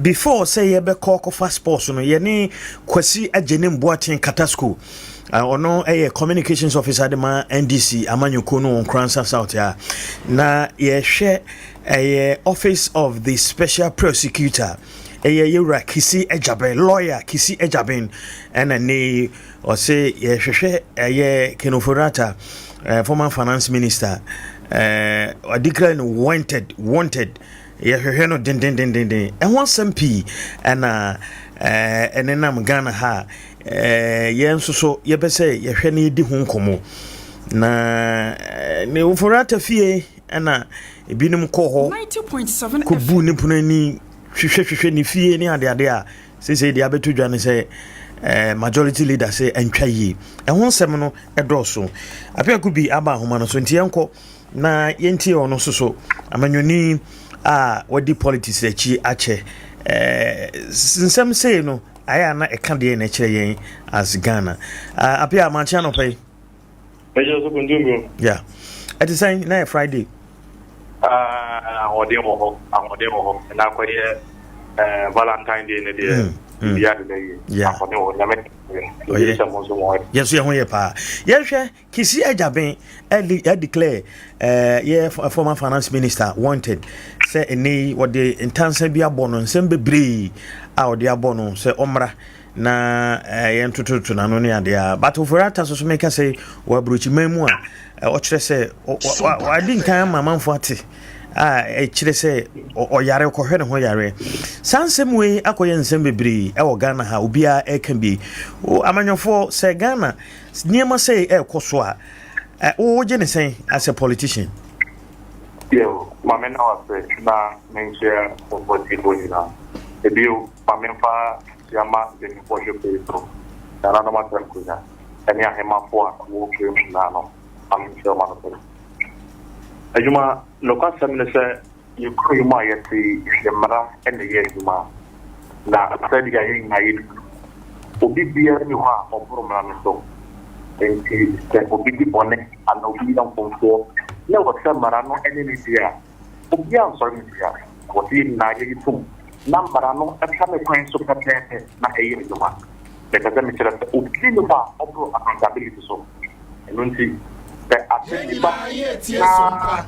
Before sɛ yɛbɛkɔ kɔfa sports no, yɛne Kwasi Agyenim Boateng Katasco, ɔno ɛyɛ communications officer de ma NDC amanyɔkuo no wɔ Nkoransa South a, na yɛhwɛ ɛyɛ Office of the Special Prosecutor, ɛyɛ yɛwura Kissi Agyebeng, lawyer Kissi Agyebeng, ɛna ne ɔse yɛhwehwɛ ɛyɛ Ken Ofori-Atta, former finance minister, ɔdeclare no wanted, wanted, yɛhwehwɛ no dendendendenden. Ɛho asɛm pii ɛna ɛne nam Ghana ha. Yɛn nso so yɛpɛ sɛ yɛhwɛ no, yɛdi ho nkɔmmɔ. Na ne Ofori-Atta fie ɛna ebinom kɔ hɔ kɔbu ne pono ani, hwehwɛhwehwɛ ne fie ne adeade a seesei deɛ abɛto dwa ne sɛ majority leader sɛ ɛntwa yie. Ɛho nsɛm no ɛdɔɔso. Apiako bi aba ahoma no so, nti yɛnkɔ na yɛntie ɔno nso so, amanyɔni a wɔdi politics akyi akyɛ. Nsɛm sei no ayɛ a na ɛka deɛ na ɛkyerɛ yɛn as Ghana. Apia, amankyea anɔpa yi. Ɛyɛ so kundungu. Yeah. Ɛte sɛn na yɛ Friday? Ahoɔden wɔ hɔ, ahoɔden wɔ hɔ. Ɛna akɔyɛ Valentine Day ne deɛ, biribiara de yie. Ahoɔden wɔ hɔ, Nyame Ɔyɛ. sɛ mo nso mo hɔ. Yɛn nso yɛn ho yɛ paa. Yɛhwɛ Kissi Agyebeng ɛde ɛdeclare yɛ former finance minister wanted, sɛ ɛnɛ yi wɔde ntansa bi abɔ no, nsɛm bebree a wɔde abɔ no sɛ ɔmmra na yɛn tototo n'ano ne adeɛ a. But Ofori-Atta so so meka sɛ wɔ aburokyiman mu a ɔkyerɛ sɛ wadi nkan ama amanfo ate a ɛkyerɛ sɛ ɔyare, kɔhwɛ ne ho yare. Saa nsɛm wei akɔyɛ nsɛm bebree ɛwɔ Ghana ha, obiara ɛka bi. Amanyɔfoɔ sɛ Ghana nneɛma sɛ ɛrekɔ so a, wogye ne sɛn as a politician? Yo, maame na wase na menkyerɛ ɔbɔtifoɔ nyinaa. Ebio, maame mfa yama mpanyinfoɔ hwɛ pei so. Nananom asɛm nkonnwa ɛne ahemafoɔ a wɔwɔ kurom nyinaa no, maame nkyerɛ ɔma no pɛ. Adwuma, nokwasɛm ne sɛ yɛkuro yi mu a yɛte, yɛde mmara ɛna ɛyɛ adwuma, na sɛdeɛ yɛn nyinaa yɛnim no, obi biara ni hɔ a ɔboro mmara no so. Nti sɛ obi di bɔne anaa obi yɛ mfomsoɔ na wɔ sɛ mmara no ɛne ne di a, obiara nsɔre ne di a wɔ sɛ yɛn nyinaa yɛyi tom na mmara no ɛfa ne kwan so pɛpɛɛpɛ na ɛyɛ adwuma. Mepɛ sɛ mekyerɛ sɛ obi ni hɔ a ɔboro accountability so. Ɛno nti sɛ asɛm bi ba na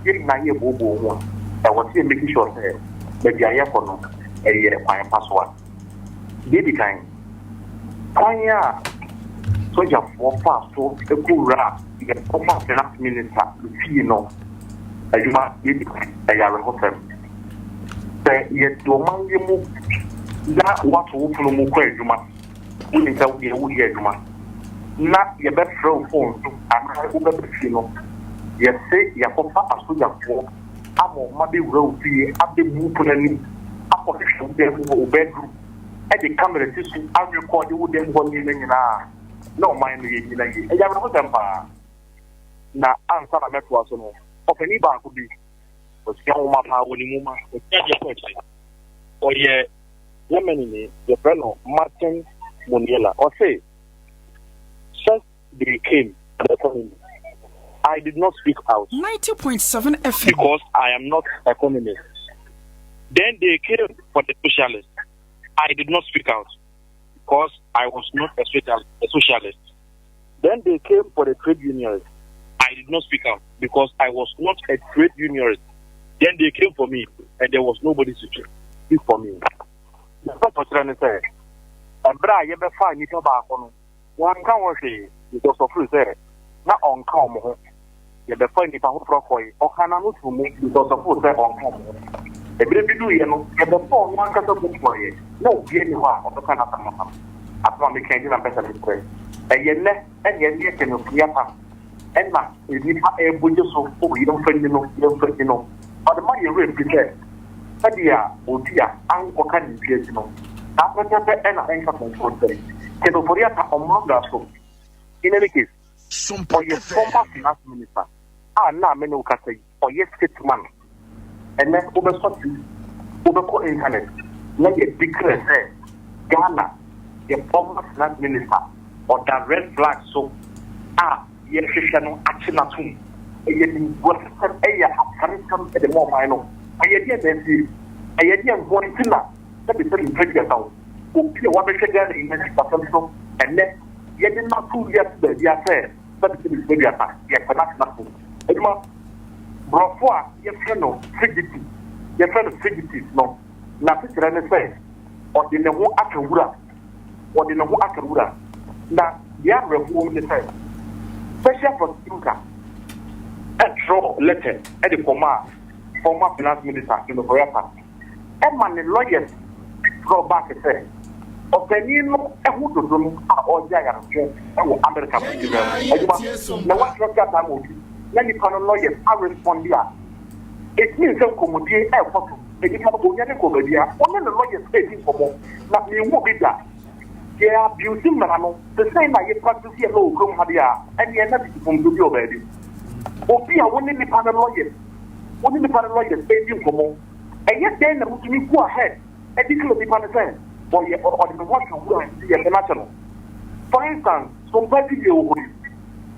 yɛn nyinaa yɛ booboo ho a, ɛwɔ sɛ yɛ make sure sɛ baabi a yɛkɔ no ɛyɛ kwan pa so. A deɛ di kan, kwan a sogyafoɔ fa so kɔwura yɛ former finance minister fie no, adwuma yɛdi kan, ɛyɛ awerɛhosɛm sɛ yɛte ɔman yi mu na wato wo pono mu kɔ adwuma, wonim sɛ wodeɛ woyɛ adwuma, na yɛbɛfrɛ wo phone so anaa wobɛbɛ fie no, yɛse yɛakɔfa asogyafoɔ ama ɔma bɛwura wo fie, abɛbu pono anim, akɔhwehwɛ wo dan mu hɔ, wo bedroom, ɛde camera si so arekɔde wo dan mu hɔ nneɛma nyinaa, na ɔman no yɛnyina yie. Ɛyɛ awerɛhosɛm paa. Na ansa na mɛtoa so no, ɔpanin baako bi, ɔsua nwoma paa, wɔ ne nwoma, ɔsua adeɛ kɔ akyire, ɔyɛ Germany ni, yɛfrɛ no Martin Muniela. Ɔse, "First they came for the economy. I did not speak out 90.7 FM. because I am not a communist. Then they came for the socialist. I did not speak out because I was not a socialist. Then they came for the trade unionist. I did not speak out because I was not a trade unionist. Then they came for me and there was nobody to speak for me." The first ɔkyerɛ ne sɛ ɛberɛ a yɛbɛfa nnipa baako no, wɔnka wɔn hwee because ɔfiri sɛ na ɔnka wɔn ho. Yɛbɛfa nnipa foforɔ kɔe, ɔka n'ano to mu because ɔfiri sɛ ɔnka wɔn ho. Ebere bi duiɛ no, yɛbɛfa ɔno ankasa mu kɔeɛ na obiara ni hɔ a ɔbɛka n'asɛm asɛm. Asɛm a meka gyina mpɛ sɛ mekyerɛ, ɛyɛ nnɛ ɛne ɛne yɛ Ken Ofori-Atta ɛna nnipa ɛrebɔ gye so o, yɛmfa ni no, yɛmfa ni no. Ɔde ma yɛn werɛ firi sɛ sɛdeɛ obi a ankɔka ne mfe akyi no, saa pɛpɛpɛ ɛna ɛnka kɔnkɔn nsɛm. Ken Ofori-Atta ɔmmra so. In any case, ɔyɛ former finance minister a na me ne wo kasa yi, ɔyɛ statesman. Ɛnɛ wobɛsɔ TV, wobɛkɔ internet na yɛ declare sɛ Ghana yɛ former finance minister ɔda red flag so a yɛhwehwɛ no akye n'atom. Ɛyɛ nimguasɛm, ɛyɛ asaresɛm ɛde ma ɔman no. Ɛyɛ deɛ na asie, ɛyɛ deɛ nko nti na Sɛbi sɛbi mpɛ 30 wo, obi a wabɛhwɛ Ghana yi n'asikasɛm so ɛnɛ yɛde no ato wiase baabi a sɛ sɛbi sɛbi mpɛ 30 yɛpɛ no atena so. Adwuma, borɔfo a yɛfrɛ no fugitive, yɛfrɛ no fugitive no, n'asekyerɛ ne sɛ ɔde ne ho aka wura, ɔde ne ho aka wura. Na deɛ awerɛhoɔ mu ne sɛ special prosecutor ɛtwerɛ letter ɛde kɔma a former finance minister Ken Ofori-Atta, ɛma ne lawyers twerɛ back sɛ ɔpanin no ɛho dodo no a ɔregye ayarehwɛ ɛwɔ America mɔntima mu. Adwuma, na watwerɛ krataa ma obi na nipa no lawyers arespond a, it means sɛ nkɔmmɔdie ɛrekɔ so. Nipa no onya ne nkɔ baabi a ɔne ne lawyers ɛredi nkɔmmɔ na mehu bi da yɛ abuse mmara no te sɛ na yɛ practice yɛ law kurom ha deɛ a, ɛneɛ na tete fomso bi wɔ baabi. Obi a wo ne nipa no lawyers, wo ne nipa no lawyers ɛredi nkɔmmɔ, ɛyɛ dɛn na wotumi go ahead ɛde kila nipa no sɛ ɔyɛ ɔde ne ho ahwɛ wura nti yɛpɛ no akyɛ no? For instance, Sompa fidie wɔ hɔ yi,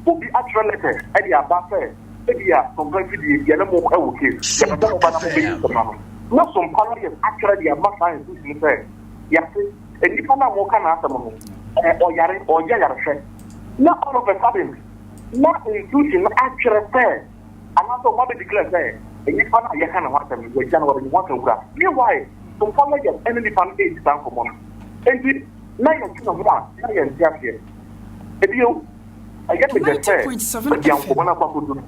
obi atwerɛ letter ɛde aba sɛ ebi a Sompa fidie yɛne mo ɛwɔ case, yɛpɛ sɛ moba na mobɛyi nsɛm ano, na Sompa lawyers atwerɛ de ama saa institution sɛ yɛase nnipa no a moka n'asɛm no ɔyare, ɔyɛ ayarehwɛ, na all of a sudden na institution no atwerɛ sɛ anaasɛ ɔmo abɛ declare sɛ nnipa no a yɛka ne ho asɛm no wɔagya no, wɔde ne ho aka wura. Meanwhile, Sompa lawyers ɛne nipa no ɛredi saa nkɔmmɔ no, nti na yɛtwe ne ho a na yɛnte aseɛ. Ebio, ɛyɛ me dɛ sɛ baabi a nkɔmmɔ no akɔ akɔdu no,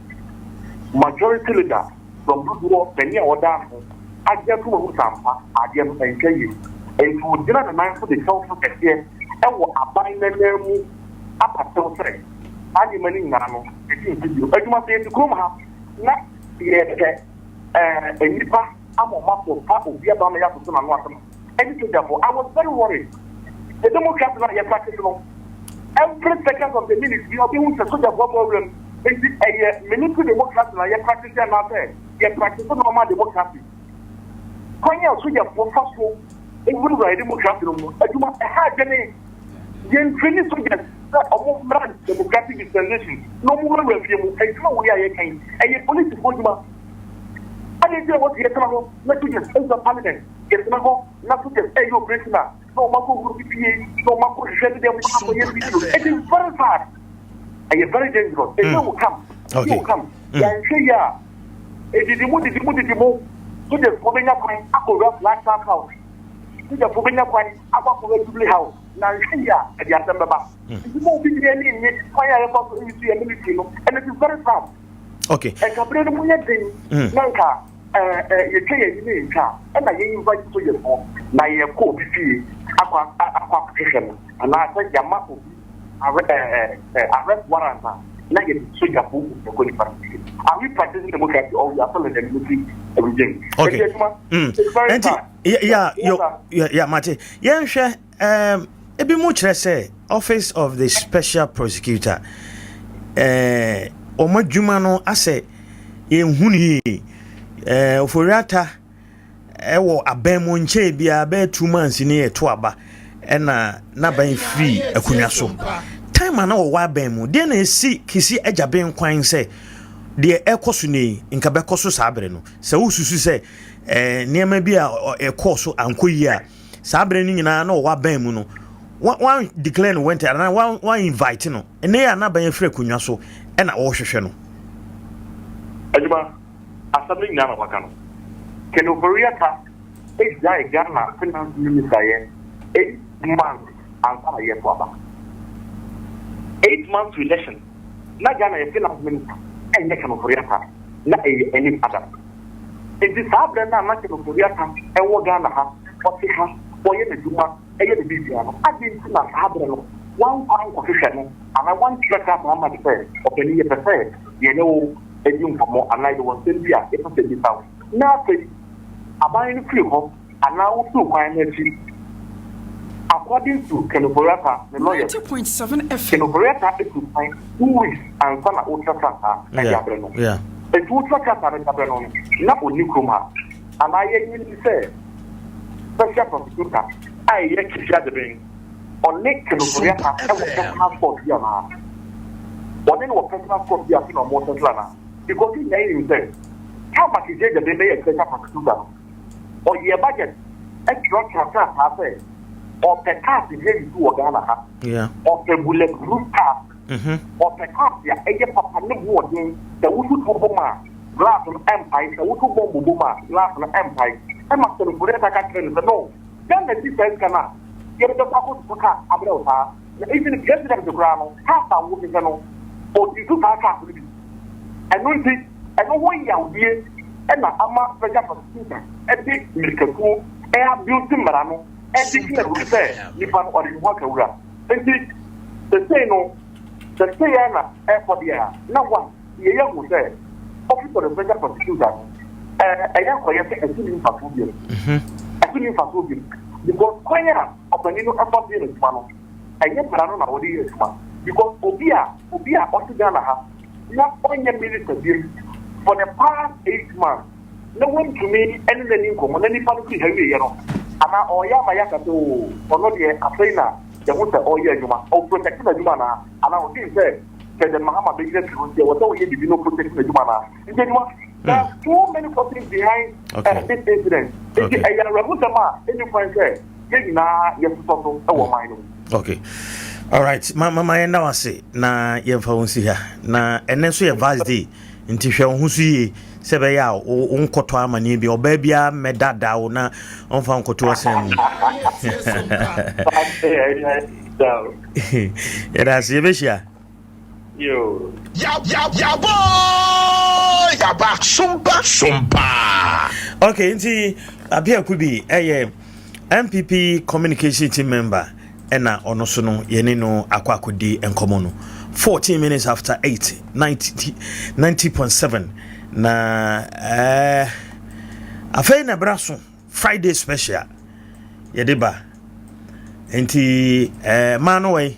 majority leader dɔm dodoɔ panin a ɔda ano agye atum ahu sampa adeɛ no ɛntwa yie, nti ogyina ne nan so de kyɛw so kɛseɛ ɛwɔ aban n'anan mu apatew sɛ saa nneɛma no nyinaa no ɛdi nsi bio. Adwuma, sɛ yɛte kurom ha na yɛpɛ nnipa ama ɔmo akɔ fa obi aba ama yɛatoto n'ano asɛm ɛne sogyafoɔ, I was very worried. The democracy na yɛ practice no, every second of the minute bi ɔbɛhu sɛ sogyafoɔ abɔ awura mu. Nti ɛyɛ military democracy na yɛ practice anaasɛ yɛ practice normal democracy? Kwan a sogyafoɔ fa so ewurawura yɛ democracy no mu, adwuma, ɛha adwene. Yɛn train soldiers sɛ ɔmo mmra democratic dispensation na ɔmo wurawura fie mu. Adwuma wɔ yi a yɛka yi, ɛyɛ polisifoɔ adwuma. Adi nti na wɔsi yɛtena hɔ na soldiers ɛwura parliament, yɛtena hɔ na soldiers ɛyɛ operation a na ɔmo akɔ wuro bi fie na ɔmo akɔ hwehwɛ ne dɛm akɔyɛ video. It is very sad, ɛyɛ very dangerous. A day will come, a day will come, yɛnhwɛ yi a, edidi mu didi mu didi mu, soldiers fo bɛnya kwan akɔwura Flagstaff House, soldiers fo bɛnya kwan akɔwura Jubilee House, na nhwɛ yi a, ɛde asɛm bɛba. Nti mo obi bi ani nye kwan a yɛfa so eyi so yɛ military no, and it is very sad. Nka bere no mu yɛ den na nka ɛɛ ɛɛ yɛtwa yɛn ani ne yɛntwa ɛna yɛn invite soldiers fo na yɛkɔ obi fie akɔ akɔhwehwɛ no, anaasɛ yɛama obi ɛɛ ɛɛ arrest warrant a na yɛde sogyafo ɛkɔ nipa no fie. Are we practicing democracy or we are still in the military regime? Okay. It's very Nti sad. Ya yo ya, mate. Yɛnhwɛ, ebi mu kyerɛ sɛ Office of the Special Prosecutor, wɔn adwuma no asɛ yɛnhu no yie. Ofori-Atta ɛwɔ aban mu nkyɛn biara bɛyɛ 2 months ne yɛto aba ɛna n'aban firi akonnwa so. Time a na wɔwɔ aban mu deɛ na esi Kissi Agyebeng kwan sɛ deɛ ɛkɔ so ne nka bɛkɔ so saa abere no, sɛ wosusu sɛ nneɛma bi a ɛkɔɔ so ankɔ yie a, saa abere no nyinaa na ɔwɔ aban mu no, wan declare no wanted anaa wan invite no? Ɛnɛ yɛ a n'aban afiri akonnwa so ɛna ɔrehwehwɛ no. Adwuma, asɛm no nyinaa na waka no. Ken Ofori-Atta egyae Ghana finance minister yɛ 8 months ansa na yɛto aba. 8 months to election na Ghana yɛ finance minister ɛnyɛ Ken Ofori-Atta, na ɛyɛ Anim Adam. Nti saa abirɛ no a na Ken Ofori-Atta ɛwɔ Ghana ha, ɔte ha, ɔyɛ n'adwuma, ɛyɛ ne biribiara no, adi nti na saa abirɛ no wankɔ ankɔhwehwɛ no anaa wantwerɛ krataa ama no sɛ ɔpanin, yɛpɛ sɛ yɛne wo adi nkɔmmɔ anaa yɛwɔ nsɛm bi a yɛpɛ sɛ bisa wo? Na afei aban no firi hɔ anaa wofiri kwan no akyi, according to Ken Ofori-Atta ne lawyers, 90.7 FM. Ken Ofori-Atta etu kwan 2 weeks ansa na wotwerɛ krataa ɛde abrɛ no. Nti wotwerɛ krataa no de abrɛ no no, na onni kurom ha anaa yɛnyi ni sɛ special prosecutor a ɛyɛ Kissi Agyebeng, ɔne Ken Ofori-Atta ɛwɔ personal court bi anaa ɔne no wɔ personal court bi ase na ɔmo settle anaa? Because nyinaa yɛnim sɛ time a Kissi Agyebeng bɛyɛ special prosecutor no, ɔyɛ budget. Twerɛtwerɛ krataa sɛ ɔpɛ cars bi ayi so wɔ Ghana ha. Ɔpɛ bullet proof cars. Ɔpɛ cars a ɛyɛ papa ne bo ɔden. Sɛ woto tuo bom a, glass no ɛmpae. Sɛ woto bɔmbo bom a, glass no ɛmpae. Ɛma Ken Ofori-Atta ka kyerɛɛ no sɛ no, Ghana di saa sika no a, yɛde bɛkɔ akɔtotɔ cars abrɛ wo saa. Na even president koraa no, cars a wohwehwɛ no, ɔdi so saa cars no bi. Ɛno nti, ɛno ho yawdie na ama Special Prosecutor de mmirikatuo abuse mmara no de gyina hɔ sɛ nipa no ɔde ne ho aka wura. Nti, sesei no, sɛ sei ara na ɛrekɔ deɛ a, na wa yɛyɛ ahu sɛ Office of the Special Prosecutor no, ɛyɛ akɔyɛ sɛ ɛso nni mfasoɔ biom. Ɛso nni mfasoɔ biom because kwan a ɔpanin no fa so yɛ n'adwuma no, ɛnyɛ mmara no na wɔde yɛ adwuma because obi a obi a ɔte Ghana ha na ɔnyɛ minister biom for the past 8 months na wɔntumi ne n'ani nkɔmmɔ na nipa no firi ha wieɛ no, anaa ɔyɛ ama yɛaka sɛ o, ɔno deɛ, afei na yɛho sɛ ɔyɛ adwuma, ɔprotect n'adwuma anaa ɔdwen sɛ President Mahama bɛgyina firi hɔ nti ɛwɔ sɛ ɔyɛ biribi na ɔprotect n'adwuma anaa. Nti adwuma, there are so many questions behind this incident. Nti ɛyɛ awerɛhosɛm a ɛni kwan sɛ yɛn nyinaa yɛsosɔ so wɔ ɔman no mu. Okay, alright, ma ma ma yɛnda wo ase na yɛmfa wo nsi ha. Na ɛnɛ nso yɛ Vars Day, nti hwɛ wo ho so yie sɛ ɛbɛyɛ a wo nkɔtɔ amanneɛ bi ɔbaa biara mmɛdaadaa wo na ɔmfa nkɔto ɔsɛn mu. Yɛda ase, yɛbɛhyia. Yo. Yabɔ yaba sompa sompa. Okay, nti Abiaku bi ɛyɛ NPP communication team member, ɛna ɔno so no yɛne no akɔ akɔdi nkɔmmɔ no 14 minutes after 8, 90 90.7. Na afei na ɛbra so Friday special yɛde ba. Nti maa no wɔ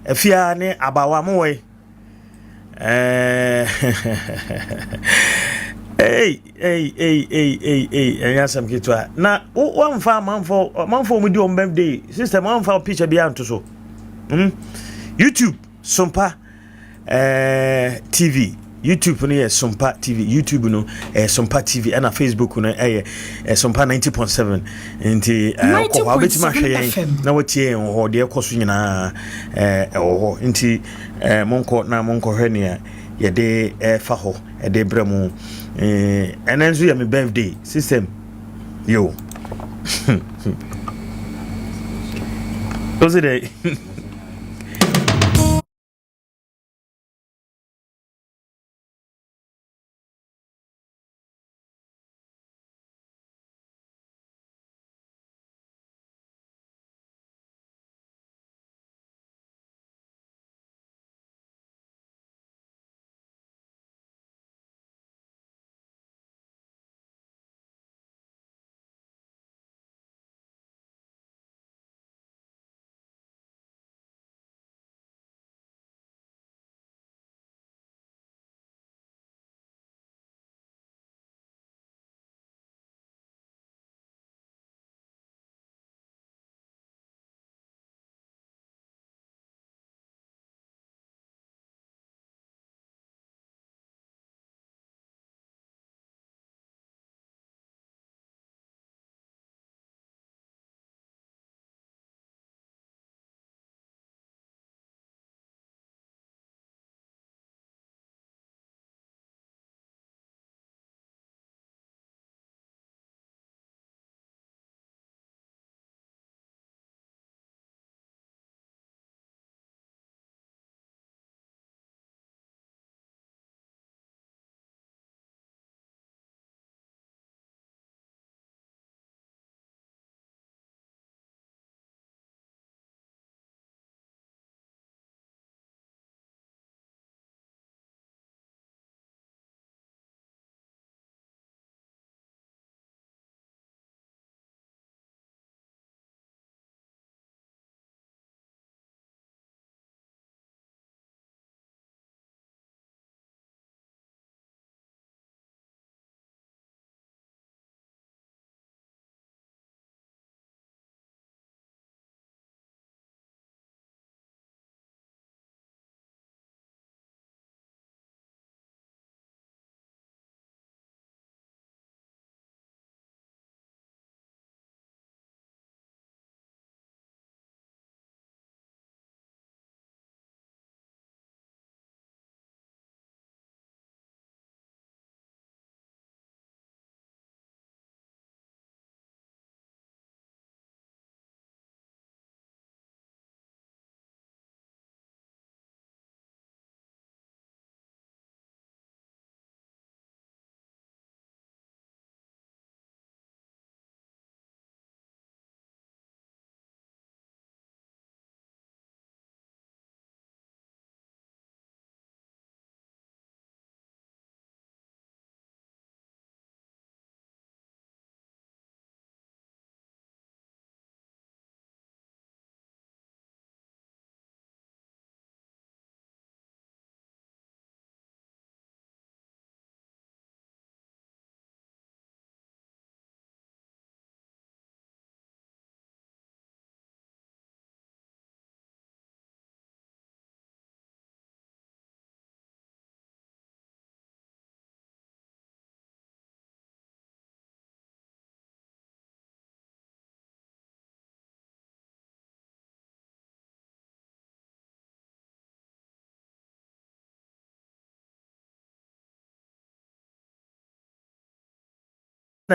afia ne abawa mo wɔ ei ei ei ei ei ei, ɛnyɛ asɛm ketewa. Na wɔmfa amanfo wɔn di wɔn birthday system, wɔmfa picture bi anto so. YouTube Sompa TV, YouTube no yɛ Sompa TV, YouTube no ɛyɛ Sompa TV, ɛna Facebook no ɛyɛ Sompa 90.7. Nti wokɔ hɔ a, wobɛtumi ahwɛ yɛn na watie yɛn wɔ hɔ. Deɛ ɛkɔ so nyinaa ɛwɔ hɔ. Nti monkɔ na monkɔhwɛ nea yɛde ɛfa hɔ ɛde brɛ mu. Ɛnɛ nso yɛ me birthday system yo. Ɔsi dɛ.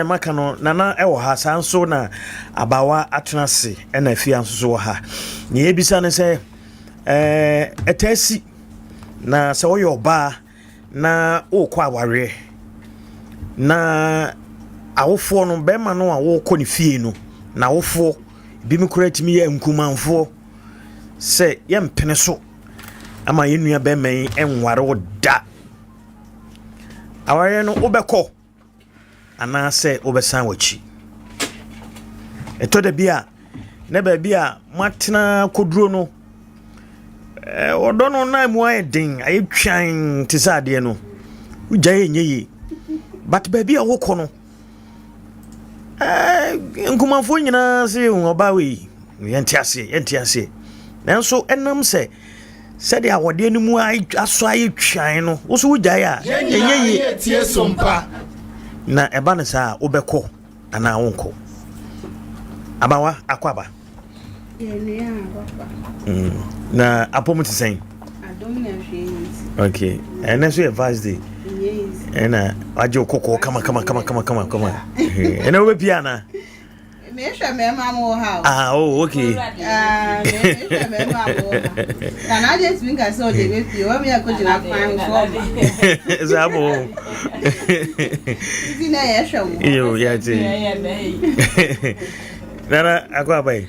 Sɛdeɛ maka no, Nana wɔ ha, saa nso na Abawa atena ase ɛna Afia nso so wɔ ha. Nea yɛbisa ne sɛ, ɛɛ ɛtaa si na sɛ woyɛ ɔbaa na wokɔ awareɛ na awofoɔ no bɛrima no a wokɔ ne fie no na awofoɔ binom koraa tumi yɛ nkumanfoɔ sɛ yɛmpene so ama yɛn nua bɛrima yi nware wo da. Awareɛ no wobɛkɔ anaasɛ wobɛsan w'akyi. Ɛtɔ da bi a na baabi a moatena kɔduro no ɔdɔ no na mu ayɛ den ayɛ twan te sɛ adeɛ no wogyae ɛnyɛ yie but baabi a wokɔ no nkumafoɔ nyinaa se ɔbaa wei yɛnte aseɛ yɛnte aseɛ nanso ɛnam sɛ sɛdeɛ awɔdeɛ no mu asɔ ayɛ twan no wo so wogyae a ɛnyɛ yie na ɛba no saa a wobɛkɔ anaa wonkɔ abawa akɔ aba mm. na apɔm te sɛn okay ɛnɛ nso yɛ vast day ɛna wagye wo kɔkɔɔ kama kama kama kama kama kama ɛnɛ wobɛpia anaa mehwɛ mmarima mo wɔ ha o. ah oh okay. Ah, mehwɛ mmarima mo wɔ ha. Na na adi etumi nka sɛ ɔde ebe pie wɔn yɛ kɔ gyina kwan so ɔma. Saa mo. Nti na yɛ hwɛ mo. Iyo yɛ ti. Nana akɔ aba yi.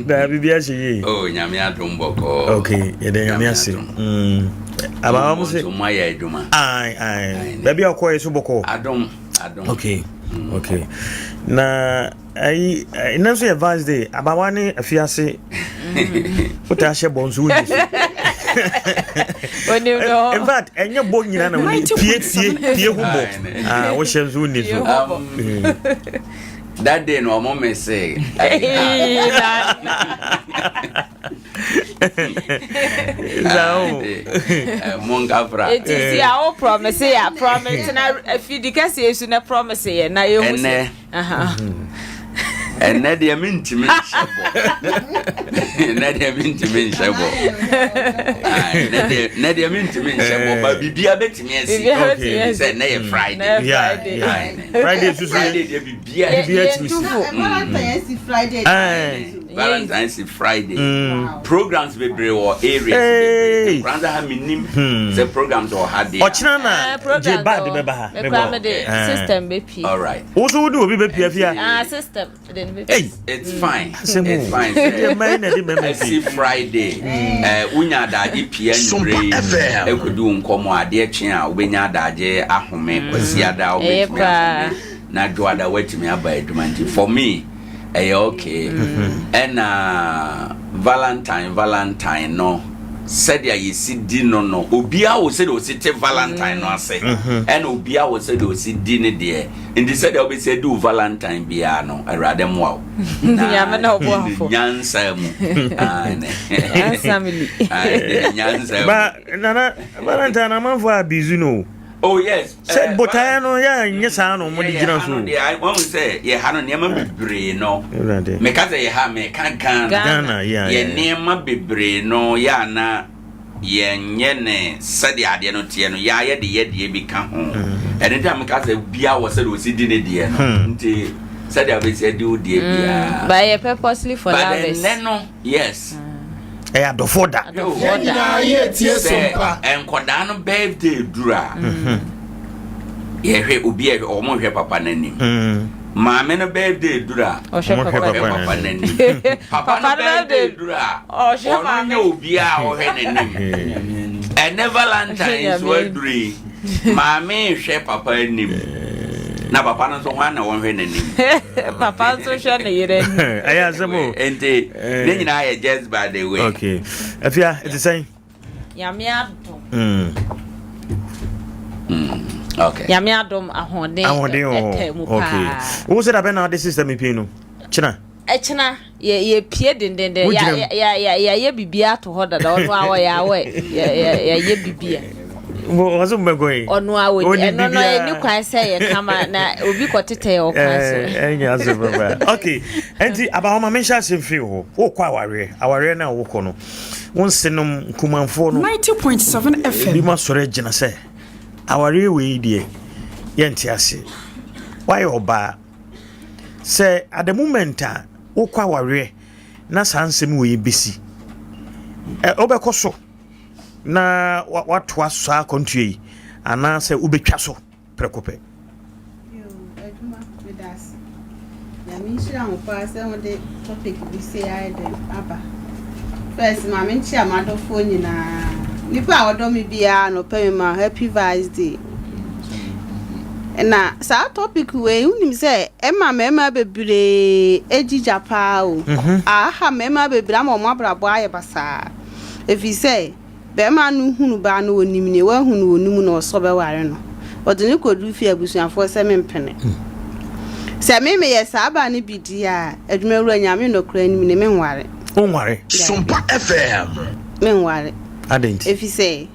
Na biribi ahyɛ yie. Oh nyame adom bɔkɔɔ. Okay yɛde nyame ase. Mm. Abawa mo se. Mo ayɛ adwuma. Ayi ayi. Baabi a ɔkɔ yɛ so bɔkɔɔ. Adom adom. Okay okay. Na ayi ɛnɛ nso yɛ Vals day abawa ne afiase. Wotaa hyɛ bɔ nso wonni so. In fact ɛnyɛ bɔ nyina na wonni pie pie pie ho bɔ. Ah wohyɛ nso wonni so. That day no ɔmo me se. Monkafra. Eti si a wo promise ya promise na afidi kɛse esu na promise yɛ na ehu sɛ. Ɛnɛ deɛ mentumi nhyɛ bɔ. Ɛnɛ deɛ mentumi nhyɛ bɔ. Ɛnɛ deɛ mentumi nhyɛ bɔ. Ba biribiara bɛtumi asi. Sɛ ɛnɛ yɛ Friday. Friday susu. Friday deɛ biribiara biribiara tumi si. Valentine si Friday. Valentine si Friday. Programs bebree wɔ areas bebree. Kranza ha menim sɛ programs wɔ ha deɛ. Ɔkyena na gye bag bɛba ha. Mekura me de system bɛpie. All right. Wo so wode obi bɛpie afia? Ah system de ne bɛpie. Hey. It's fine. Asɛm o. It's fine. Deɛ mɛn na de mɛmɛ Ɛsi pie. Friday. Eh, wonya adagye pie anwummere yi ɛkɔdi wo nkɔmmɔ adeɛ kye a wobɛnya adagye ahome kwasi ada Ɛyɛ wobɛtumi paa. ahome na dwoada woatumi aba adwuma nti for me ɛyɛ okay ɛna valentine valentine no sɛdeɛ yɛsi di no no obiara wɔ sɛdeɛ ɔsi te valentine no ase ɛna obiara wɔ sɛdeɛ ɔsi di ne deɛ nti sɛdeɛ wobɛsi adi wo valentine biara no awurade mmoa wo Nyame na ɔboafo. nyansa mu Aane. Nyansa mili. Aane, nyansa mu Ba nana Valentine amanfoɔ abizu no o. oh yes Sɛ botaeɛ no yɛ nyɛ saa na wɔde gyina so. Wɔn sɛ yɛ ha no nneɛma bebree no. Meka sɛ yɛ ha meka Ghana. Ghana yɛ yɛ nneɛma bebree no yɛ ana yɛnyɛ ne sɛdeɛ adeɛ no teɛ no yɛ ayɛ de yɛ deɛ bi ka ho. Ɛno nti a meka sɛ bia wɔ sɛdeɛ ɔsi di ne deɛ no nti sɛdeɛ wobɛsi adi wo deɛ biara. But yɛ purposely for lovers. But ɛnɛ no yes. Ɛyɛ adɔfoɔ da. Adɔfoɔ da. Sɛ nkɔdaa no birthday duru a, yɛhwɛ obi a wɔn hwɛ papa n'anim. Maame no birthday duru a, ɔhwɛ papa n'anim. Papa no birthday duru a, ɔno nyɛ obi a ɔhwɛ n'anim. Ɛnɛ Valentine nso aduru yi, maame hwɛ papa anim. Na papa no nso hwan na wɔhwɛ n'anim? Papa nso hwɛ ne yere anim. Ɛyɛ asɛm o. Nti ne nyinaa yɛ just by the way. Okay. Afia, ɛte sɛn? Nyame adom. Okay. Nyame adom ahoɔden Ahoɔden wɔ ɛtɛ mu hɔ. Okay. paa. Wo sɛ dabɛn na wode system pii no? Kyena. Ɛkyena yɛ yɛpie dendenden Wogyina mu. yɛ yɛ yɛ yɛayɛ biribi ato hɔ dada ɔno a ɔyɛ awɛ yɛ yɛ yɛayɛ biribi a. Wɔsɛ mbɛkɔ yi. Ɔno a wɔdi Ɔnim ɛno no biribiara. ɛni kwan sɛ yɛ kama na obi kɔtetɛ yɛ ɔkwan so. Ɛnyɛ asɛm papa. Okay. Nti abahoma menhyɛ ase mfiri hɔ. Wokɔ awareɛ. Awareɛ no a wokɔ no. Wo nsenom nkumanfoɔ no. 90.7 FM. Ebi mo asɔre agyina sɛ awareɛ wei deɛ yɛnte ase. Woayɛ ɔbaa. Sɛ at the moment a wokɔ awareɛ na saa nsɛm wei bɛsi, ɛ wobɛkɔ so na watoa saa akwantuo yi anaasɛ wobɛtwa so prɛko pɛ? Adwuma, meda ase. Nyame nhyira wo paa sɛ wode topic bi sei ayɛ dɛn aba. First, ma menkyea m'adɔfoɔ nyinaa. Nipa a ɔdɔ me biara na ɔpɛ me ma happy Vice Day. Na saa topic wei wonim sɛ ɛma mmarima bebree gyigya paa o. Mhm. Aha mmarima bebree ama wɔn abrabɔ ayɛ basaa. Ɛfiri sɛ Barima no hunu baa no ɔnim neɛ wahu no wɔ ne mu na ɔsɛ ɔbɛware no. Ɔde no kɔduru fie abusuafoɔ sɛ mempene. Sɛ me meyɛ saa baa no bi deɛ a, adwumawura Nyame nɔkorɛ anim ne menware. Wonware? Sompa FM. Menware. Adɛn nti? Ɛfiri sɛ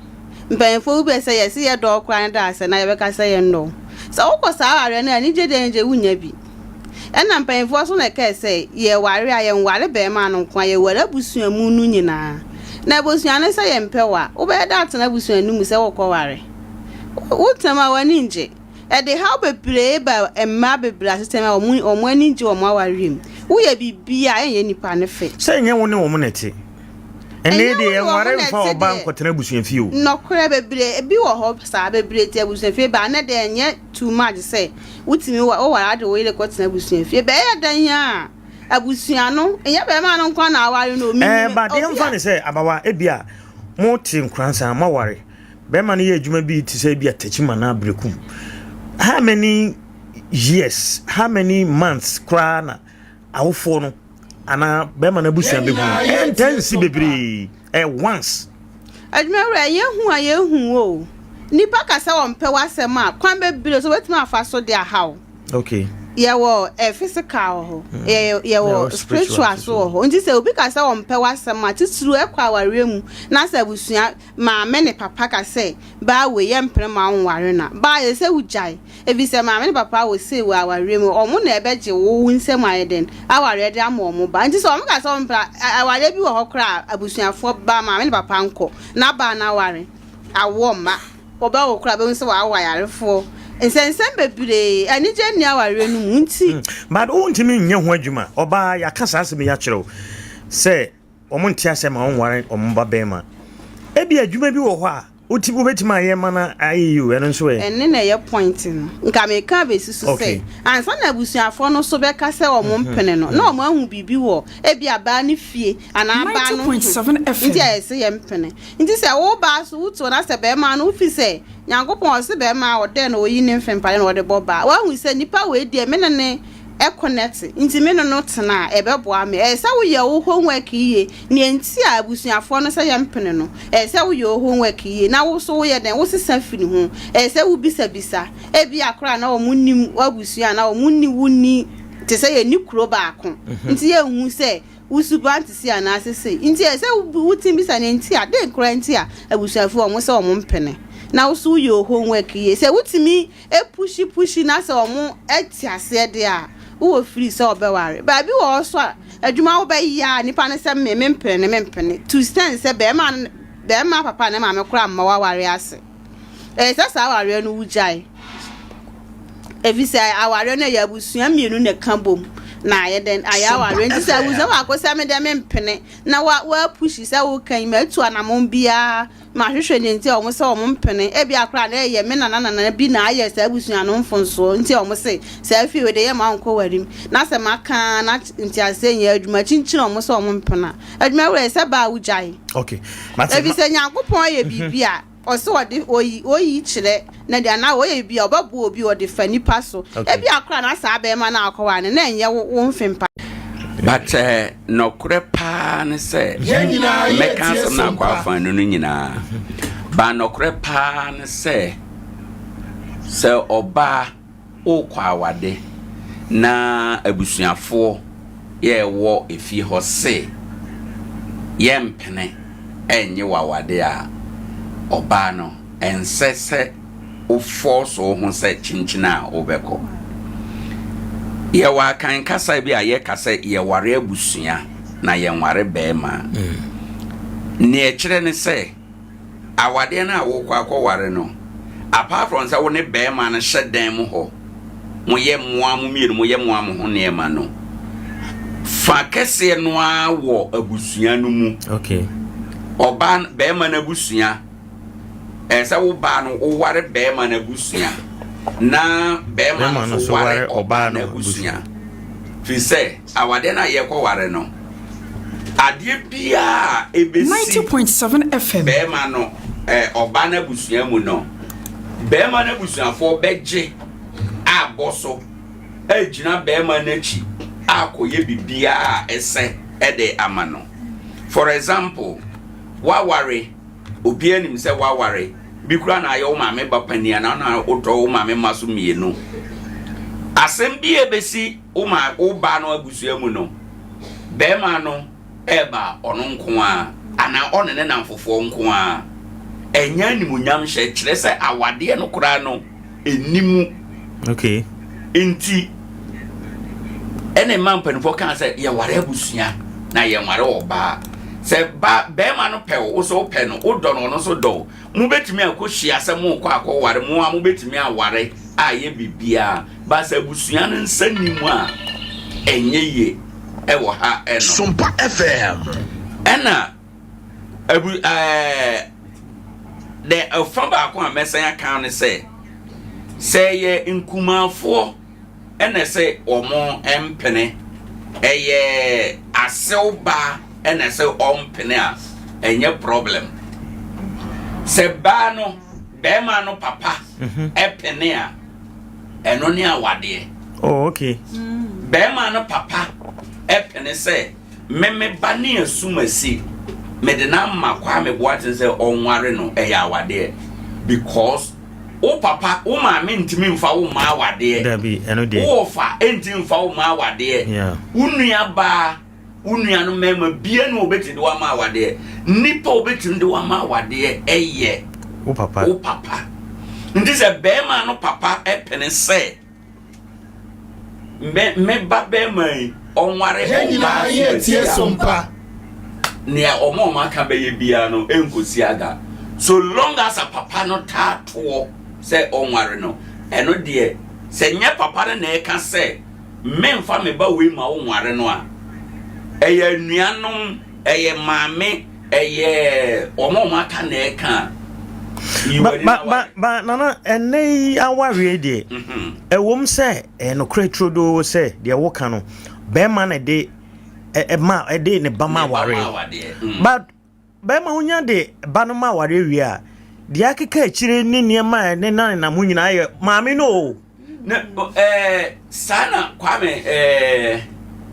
mpanyinfoɔ bi bɛ sɛ yɛse yɛdɔ wo koraa ne da sɛ na yɛbɛka sɛ yɛnnɔ wo. Sɛ wokɔ saa awareɛ no a anigye deɛ anigye wonnya bi. Ɛna mpanyinfoɔ nso na ɛkae sɛ, yɛware a, yɛnware bɛɛma no nko a, yɛware abusua mu no nyinaa. Na abusua no sɛ yɛmpɛ wo a, wobɛyɛ dɛ atena abusua no mu sɛ wokɔware? Wo tena mu a, w'ani ngye. Ɛde haw bebree ba mmaa bebree asetena mu a wɔn ani ngye wɔn awareɛ mu. Woyɛ biribi a, ɛnyɛ nipa no fɛ. Sɛ ɛnyɛ wo ne wɔn na ɛte. Ɛnɛ deɛ yɛnware mfa ɔbaa nkɔtena abusua fie o. Nɔkorɛ bebree, ebi wɔ hɔ saa, bebree te abusua fie, but ɛnɛ deɛ ɛnyɛ too much sɛ wotumi wa woware ade wo yere kɔtena abusua fie. Bɛyɛ dɛn a abusua no, ɛnyɛ bɛrima no nko na aware no, menim eh, but obi yɛmfa ne sɛ abawa ebi a mote nkoransa moaware bɛrima no yɛ adwuma bi te sɛ ebi a takyim anaa berekum how many years how many months koraa na awofoɔ no anaa bɛrima no abusua bɛhu no ɛntaa nsi bebree ɛyɛ once. Adwumawura, ɛnyɛ hu a yɛhu wo o. Nnipa ka sɛ wɔmpɛ w'asɛm a, kwan bebree so wɔbɛtumi afa so de aha wo. Okay. Yɛwɔ eh, physical wɔ hɔ, mm. yɛwɔ yɛwɔ spiritual so wɔ hɔ. Nti sɛ obi ka sɛ wɔmpɛ w'asɛm a, titiriw ɛkɔ awareɛ mu na sɛ abusua maame ne papa ka sɛ baa wei yɛmpene ma wonware no a, baa yɛ sɛ wogyae. Efisɛ maame ne papa wɔ say wɔ awareɛ mu, wɔn na ɛbɛgye wo wo nsam ayɛ dɛn awareɛ de ama wɔn ba. Nti sɛ wɔn ka sɛ wɔn mpra, awareɛ bi wɔ hɔ koraa a abusuafoɔ ba maame ne papa nkɔ na baa no aware, awoɔ mma, wɔbɛwo koraa bɛhu sɛ wɔawo ayarefoɔ. Nsɛnsɛm bebree, anigye nni awareɛ no mu nti. But wontumi nyɛ ho adwuma. Ɔbaa, yɛaka saa asɛm yi akyerɛ wo sɛ wɔn nte asɛ ma wɔnware wɔn ba bɛrima. Ebi adwuma bi wɔ hɔ a woti wobɛtumi ayɛ ma no ayɛ yi o, ɛno nso ɛ. Ɛne na ɛyɛ point no. Nka meka abɛsi so sɛ, ansa na abusuafoɔ no so bɛka sɛ wɔn mpene no, na wɔn ahu biribi wɔ ebi a baa no fie anaa baa no ho nti a yɛse yɛmpene. Nti sɛ wo baa so wotu na sɛ bɛrima no wofi sɛ Nyankopɔn ɔse bɛrima a ɔdɛn na ɔyi ne mfe mpaeɛ na ɔde bɔ baa. Woahu sɛ nipa wei deɛ me ne ne connect nti me ne no tena a ɛbɛboa me. Ɛyɛ sɛ woyɛ wo homework yie. Nea nti a abusuafoɔ no sɛ yɛmpene no, ɛyɛ sɛ woyɛ wo homework yie na wo nso woyɛ dɛn, wosesa firi ho. Ɛyɛ sɛ wobisabisa. Ebia koraa na wɔn nnim w'abusua anaa wɔn nni wo nni te sɛ yɛnni kuro baako nti yɛnhu sɛ wo suban te sei anaasɛ sei. Nti ɛyɛ sɛ wotumi bisa nea nti a, dɛn koraa nti a abusuafoɔ wɔn sɛ wɔn mpene na wo nso woyɛ wo homework yie. Sɛ wotumi Epushi pushi na sɛ ɔmo te aseɛ deɛ a wowɔ free sɛ ɔbɛware. Baabi wɔ hɔ so a adwuma wobɛyɛ a nipa no sɛ me mempene ne mempene to stand sɛ bɛɛma no bɛɛma papa ne maame koraa mma w'awareɛ ase. Ɛyɛ sɛ saa awareɛ no wogyae. Ɛfiri sɛ awareɛ no ɛyɛ abusua mmienu na ɛka bom na ayɛ dɛn ayɛ awareɛ nti sɛ abusua baako sɛ me deɛ mempene na wa wapushi sɛ woka yi matu anamɔn biara Mahwehwɛ nea nti a wɔn sɛ wɔn mpene. Ebia koraa na ɛyɛ me nana nana bi na ayɛ saa abusua no mfomsoɔ nti a wɔn se saa fie wei deɛ yɛmma wɔnkɔ w'anim. Na sɛ maka ara na nteaseɛ nyɛ adwuma kyinkyin wɔn sɛ wɔn mpene a, adwuma wura ɛsɛ ba a wogyae. Okay. Mate. Efisɛ Nyankopɔn yɛ biribi a ɔse ɔde oyi oyi kyerɛ na deɛ anaa ɔyɛ biribi a ɔbɛboa obi ɔde fa nipa so. Okay. Ebia koraa na saa bɛrima no a ɔkɔware no na ɛnyɛ wo wo mfe mpa. But eh, nɔkorɛ paa ne sɛ mɛka asɛm no akɔ afa no no nyinaa ba nɔkorɛ paa ne sɛ sɛ ɔbaa wokɔ awade na abusuafoɔ yɛwɔ efie hɔ se yɛmpene ɛnye wawade a ɔbaa no ɛnsɛ sɛ wo force wo ho sɛ kyenkyen a wobɛkɔ. Yɛwɔ Akan kasa bi a yɛka sɛ yɛware abusua na yɛnware bɛrima. Nea ɛkyerɛ ne sɛ awadeɛ no a wokɔ akɔware no, apart from sɛ wo ne bɛrima no hyɛ dan mu hɔ. moyɛ moa mo mmienu moyɛ moa mo ho nneɛma no, fa kɛseɛ no ara wɔ abusua no mu. Okay. Ɔbaa bɛrima no abusua ɛsɛ sɛ wo baa no woware bɛrima no abusua na bɛrima no nso ware ɔbaa no abusua. Firi sɛ awadeɛ no a yɛkɔware no, adeɛ biara a ɛbɛsi bɛrima no ɔbaa no abusua mu no, bɛrima no abusuafoɔ bɛgye abɔ so agyina bɛrima no akyi akɔyɛ biribiara a ɛsɛ de ama no. For example, woaware Obiara nim sɛ woaware. Bi koraa na ayɛ wo maame ba panin anaa na wotɔ wo maame mma so mmienu. Asɛm bi a ebesi wo ma wo ba no abusua mu no, barima no reba ɔno nko ara anaa ɔne ne nnamfofoɔ nko ara. Ɛnyɛ animuonyamhyɛ, kyerɛ sɛ awadeɛ no koraa no ɛnni mu. Okay. Nti, ɛna ɛma mpanimfoɔ kaa sɛ yɛware abusua na yɛnware ɔbaa. Sɛ ba bɛrima no pɛ wo, wo so wopɛ no, wodɔ no, ɔno nso dɔ wo. Mobɛtumi akɔhyia sɛ morekɔ akɔware, mo a mobɛtumi aware a ɛyɛ biribiara. Ba sɛ abusua no nsa nni mu a, ɛnyɛ yie ɛwɔ ha ɛno. Sompa FM. Ɛna Abu ɛɛ dɛ ɛfa baako a mɛsan aka ne sɛ, sɛ ɛyɛ nkumafoɔ ɛna ɛsɛ wɔn mpene, ɛyɛ asew ba ɛna ɛsɛ ɔmpene a, ɛnyɛ problem. Sɛ baa no, bɛrima no papa ɛpene a, ɛno ne awadeɛ. Oh, okay. Bɛrima no papa ɛpene sɛ Me me ba ne asumasi mede no ama Kwame Boateng sɛ ɔnware no ɛyɛ awadeɛ because wo papa wo maame ntumi nfa wo mma awadeɛ. Dabi ɛno deɛ. Wo wɔfa ntumi nfa wo mma awadeɛ. Yeah. Wo nua baa wo nua no mmarima bia ne obetumi de wo ama awadeɛ. Nipa obetumi de wo ama awadeɛ ɛyɛ wo papa. Wo papa. Nti sɛ bɛrima no papa ɛpene sɛ. Me me ba bɛrima yi ɔnware Yɛn nyinaa ɔbaa yɛ tie so so mpa. Nea ɔmo a ɔmo aka bɛyɛ biara no ɛnkosi aga. So long as a papa no taa toɔ sɛ ɔnware no, ɛno deɛ sɛ nyɛ papa no na ɛka sɛ menfa me ba wei ma wo nware no a, ɛyɛ anuanom, ɛyɛ maame, ɛyɛ wɔn a wɔn aka na ɛka a. Ba ba ba ba nana ɛnɛ yi awareɛ deɛ mhm. ɛwom sɛ ɛyɛ nokorɛ turodoo sɛ deɛ woka no bɛrima na ɛde ɛma ɛde ne ba ma awareɛ mm. but bɛrima wonya de ba no ma awareɛ wie a deɛ akeka akyire ne nneɛma a ɛne nanenam ho nyinaa yɛ maame no o. Na ɛɛ saa na Kwame ɛɛ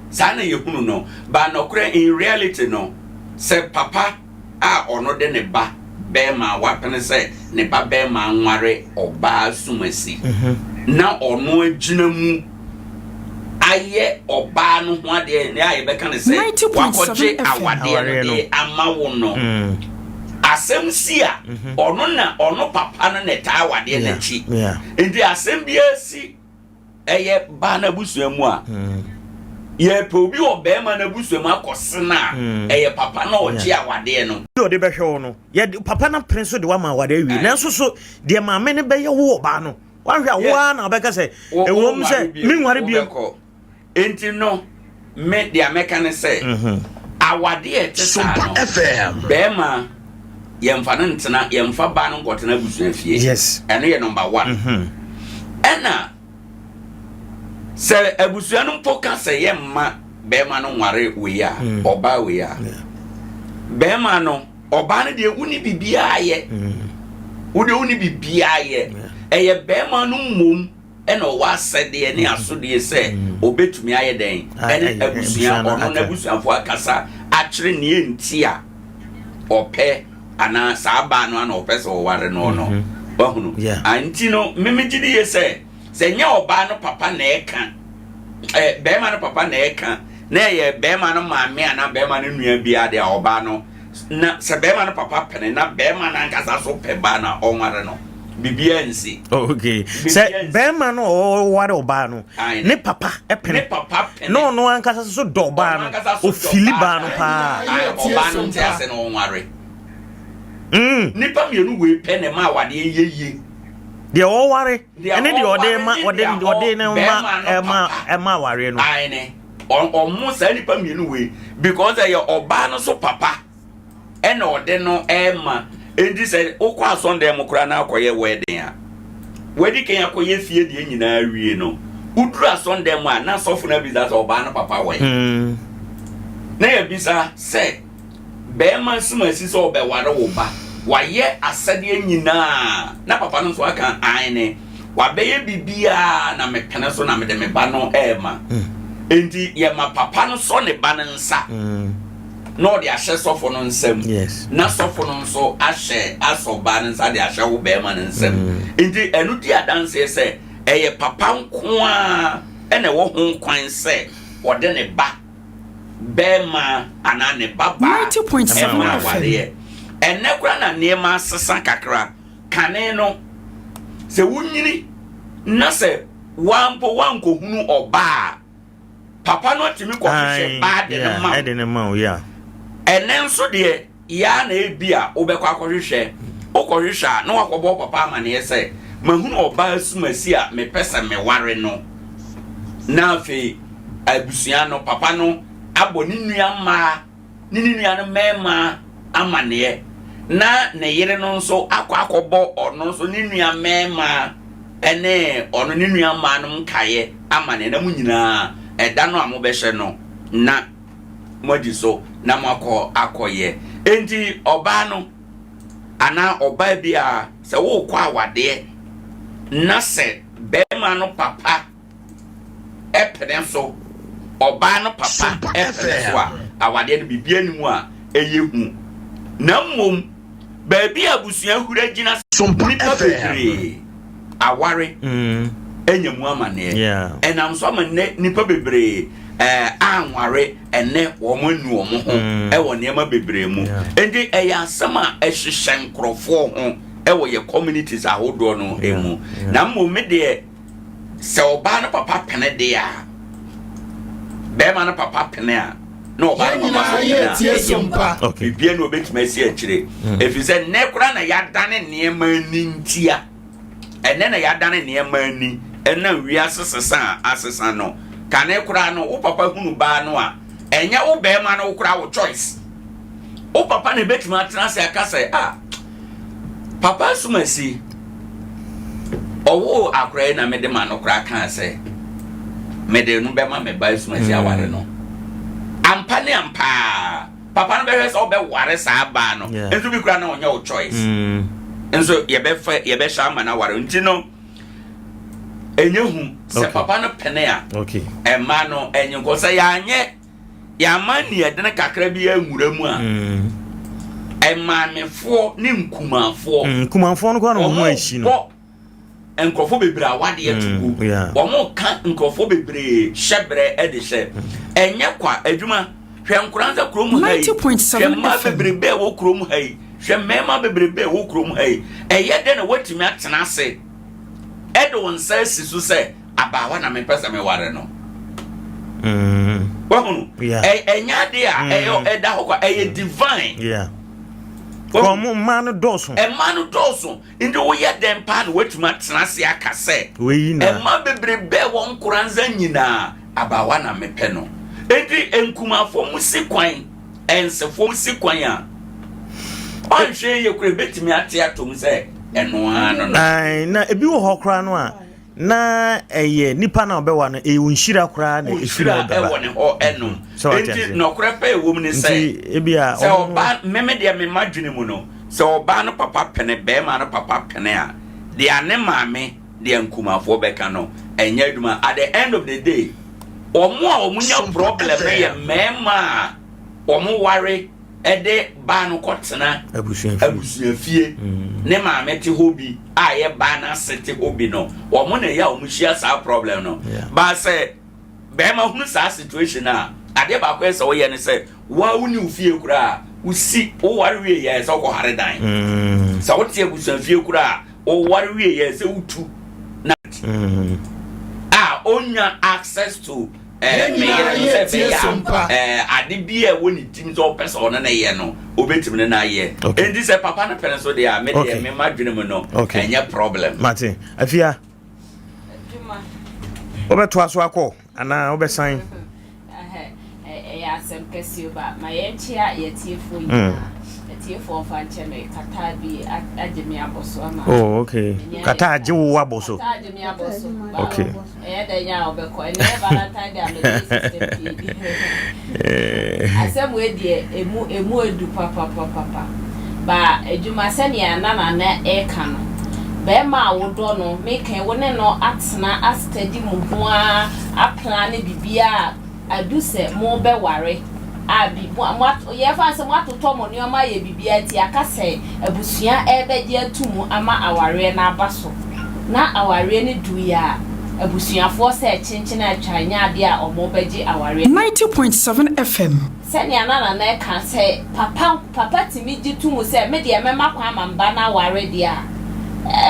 saa na yɛhunu no ba nɔkorɛ in reality no sɛ papa a ɔno de ne ba bɛrima wapene sɛ ne ba bɛrima nware ɔbaa sumasi mhm. na ɔno agyina mu ayɛ ɔbaa no ho adeɛ ne a yɛbɛka no sɛ wakɔgye awadeɛ no de ama wo no mm. asɛm si a mhm. ɔno na ɔno papa no na ɛtaa awadeɛ no akyi Nti asɛm biara si ɛyɛ baa n'abusua mu a, hmm. yɛpɛ obi wɔ bɛrima n'abusua mu akɔsena a, hmm. ɛyɛ papa na ɔgye awadeɛ no. Deɛ ɔde bɛhwɛ wo no, yɛde papa no pene so de wama awadeɛ awie. Nanso so deɛ maame no bɛyɛ wo ɔbaa no, wahwɛ a wo ara na wobɛka sɛ ɛwom sɛ menware bio. Enti no, me deɛ mɛka ne sɛ, mhm. awadeɛ a ɛte saa no, bɛrima yɛmfa no ntena, yɛmfa baa no nkɔtena abusua fie. Yes. Ɛno yɛ number one. Mhm. Ɛna sɛ abusua no mpo ka sɛ yɛmma bɛrima no nware wei a, mm. ɔbaa wei a, bɛrima no, ɔbaa no deɛ woni biribiara yɛ. Mm. Wo deɛ woni biribiara yɛ. Ɛyɛ bɛrima no mmom ɛna ɔwɔ asɛdeɛ ne asodeɛ sɛ ɔbɛtumi ayɛ dɛn ɛne abusua ɔno n'abusuafoɔ akasa akyerɛ neɛ nti a ɔpɛ anaa saa baa no ana ɔpɛ sɛ ɔware no no mhm. wahunu nti no meme gye die sɛ sɛ nyɛ ɔbaa no papa na ɛka ɛ bɛrima no papa na ɛka na ɛyɛ bɛrima no maame anaa bɛrima no nua biara deɛ ɔbaa no na sɛ bɛrima no papa pene na bɛrima no ankasa so pɛ baa na ɔnware no biribiara nsi. Oh, okay sɛ bɛrima no ɔware ɔbaa no ne papa pene ne papa pene na ɔno ankasa so dɔ ɔbaa no ofili baa no paa ɔbaa no nte ase na ɔnware mm. nipa mmienu wei pɛ na ɛma awadeɛ yɛ yie. Deɛ ɔware ɛne deɛ ɔde ma ɔde ɔde ne ma ɛma ɛma awareɛ no. Aane ɔmo saa nipa mmienu wei because ɛyɛ ɔbaa no so papa ɛna ɔde no ɛma enti sɛ wokɔ asɔndan mu koraa na akɔyɛ wedding a wadi kan akɔyɛ fie deɛ nyinaa wie no woduru asɔndan mu a na sɔfo no abisa sɛ ɔbaa no papa wɔ na yɛbisa sɛ Barima sumasi sɛ ɔbɛware wo ba. Wayɛ asɛdeɛ nyinaa na papa no nso aka aane. Wabɛyɛ biribiara na mepene so na mede me ba no rema. Enti yɛma papa no sɔ ne ba no nsa na ɔde ahyɛ sɔfo no nsam na sɔfo no nso ahyɛ asɔ ba no nsa de ahyɛ wo barima no nsam. Enti ɛno di adanseɛ sɛ ɛyɛ papa nko ara na ɛwɔ ho kwan sɛ ɔde ne ba bɛrima anaa ne babaa ɛma awareɛ. Ɛnnɛ koraa na nneɛma asesa kakra. Kane no, sɛ wonyini na sɛ woa mpo woankɔhunu ɔbaa a, papa no atumi kɔhwehwɛ baa de no ma wo. Ɛnnɛ nso deɛ, Yɛ ara na ebia wobɛkɔ akɔhwehwɛ. Wokɔhwehwɛ a, na woakɔbɔ wo papa amanneɛ sɛ, 'Mahunu ɔbaa asumasi a mepɛ sɛ meware no. Na afei abusua no, papa no abɔ ne nua mmaa ne ne nuanom mmarima amanneɛ, na ne yere no nso akɔ akɔbɔ ɔno nso ne nua mmarima ne ɔno ne nua mmaa no nkaeɛ amanneɛ, na mo nyinaa, ɛda no a mobɛhyɛ no, na moadi so na moakɔ akɔyɛ. Enti ɔbaa no anaa ɔbaa biara sɛ worekɔ awadeɛ na sɛ bɛrima no papa pene so, ɔbaa no papa pene so a, awadeɛ no biribi anim a ɛyɛ hu. Na mmom baabi a abusua hura gyina nnipa bebree aware anya mu amanneɛ. Ɛnam so ama nnɛ nnipa bebree anware ɛnnɛ wɔn anu wɔn ho wɔ nneɛma bebree mu. Enti ɛyɛ asɛm a ɛhyehyɛ nkurɔfoɔ ho wɔ yɛ communities ahodoɔ no mu. Na mmom me deɛ sɛ ɔbaa no papa pene deɛ a, bɛrima no papa pene a, na ɔbaa no papa so pene a, ɛyɛ mu. Biribiara na obetumi asi akyire. Ɛfiri sɛ nnɛ koraa na yɛadane nneɛma ani ntia. Ɛnnɛ na yɛadane nneɛma ani ɛnam wiase sesa a asesa no. Kane koraa no, wo papa hunu baa no a, ɛnyɛ wo bɛrima no wo koraa wo choice. Wo papa na ebetumi atena ase aka sɛ, ah, papa asumasi, ɔwoo akora yi na mede ma no koraa kaa sɛ, mede no bɛma me ba asumasi aware no. Ampa ne ampaa. Papa no bɛhwɛ sɛ ɔbɛware saa baa no. Nso bi koraa na ɔnyɛ wo choice. Nso yɛbɛfa yɛbɛhyɛ ama no aware. Nti no ɛnyɛ hu sɛ papa no pene a ɛma no ɛnye nkɔ sɛ yɛanyɛ yɛama nniɛdene kakra bi anwura mu a mm. ɛmaamefoɔ ne nkumafoɔ mm, nkumafoɔ no koraa na wɔn ahyi no nkurɔfoɔ bebree awadeɛ to gu mm, wɔn ka nkurɔfoɔ bebree hyɛ brɛ de hyɛ ɛnyɛ kwa adwuma hwɛ nkoranza kurom ha yi hwɛ mmaa bebrebe a ɛwɔ kurom ha yi hwɛ mmarima bebrebe a ɛwɔ kurom ha yi ɛyɛ dɛ na wɔatumi atena ase ɛde wɔn nsa asi so sɛ abaawa na mepɛ sɛ meware no mm. wahunu ɛnyɛ adeɛ a ɛyɛ mm. ɛda hɔ kwa ɛyɛ divine wɔn mmaa no dɔɔso mmaa no dɔɔso Nti woyɛ dɛn paa na woatumi atena ase aka sɛ, Mma bebrebe a ɛwɔ Nkoranza nyinaa, abaawa na mepɛ no? Enti nkumafoɔ mo si kwan, nsefoɔ mo si kwan a, ɔnhwɛ yie koraa ebetumi ate atom sɛ ɛno ara no no. Na ebi wɔ hɔ koraa no a, na ɛyɛ nipa na ɔbɛwa no ɛyɛ nhyira koraa na ɛfiri hɔ bɛba ɛwɔ ne hɔ ɛnom nti nɔkorɛ pɛ ɛwɔ mu ne sɛ sɛ ɔba meme deɛ mema dwene mu no sɛ ɔbaa no papa pene bɛrima no papa pene a deɛ ne maame deɛ nkumafoɔ bɛka no ɛnyɛ adwuma at the end of the day wɔn a wɔn nya problem no yɛ mmarima a wɔn ware de baa no kɔtena abusuafie mm. ne maame te hɔ bi a ɛyɛ baa no ase te hɔ bi no wɔn na ɛyɛ a wɔn hyia saa problem no baa sɛ bɛrima hunu saa situation a adeɛ baako yɛ sɛ wɔyɛ ne sɛ waa wo ne wo fie koraa wosi woware wie yɛ sɛ wokɔ hare dan mm. sɛ wote abusuafie koraa woware wie yɛ sɛ wotu na mm. a onya access to. Eh, me yere no sɛ ɛbɛyɛ a eh, ade bi a ɛwɔ ne tirim sɛ ɔpɛ sɛ ɔne no yɛ no, obɛtumi ne no ayɛ. Enti sɛ papa no pene so deɛ a, me deɛ me madwene mu no, ɛnyɛ problem. Mate. Afia, wobɛtoa so akɔ anaa wobɛsan? Ɛyɛ asɛm kɛseɛ ba ma yɛnkyea yɛtiefoɔ nyinaa. Atiefoɔ mfa nkyɛ me kataa bi agye me abɔ so ama. Oh, okay. Kataa agye wo abɔ so. Kataa agye me abɔ so. Okay. Ɛyɛ dɛn a ɔbɛkɔ. Ɛnɛ yɛ Valentine Day a mede system pii. Asɛm wei deɛ emu emu edu papapapapa. Ba adwuma sɛnea na Nana ɛka no, bɛrima a wodɔ no, meka wo ne no atena astadi mo ho ara aplane biribiara adu sɛ mobɛware a bi mo mo at yɛmfa no sɛ moatotɔ mo nneɛma ayɛ biribiara nti aka sɛ abusua rebɛgye ato mu ama awareɛ no aba so. Na awareɛ no dui a, abusuafoɔ sɛ kyenkyen atwa nyɛ adeɛ a wɔbɛgye awareɛ no. 90.7 FM. Sɛnea na Nana reka sɛ papa papa tumi gye to mu sɛ me deɛ mɛma kwan ma me ba no aware deɛ a,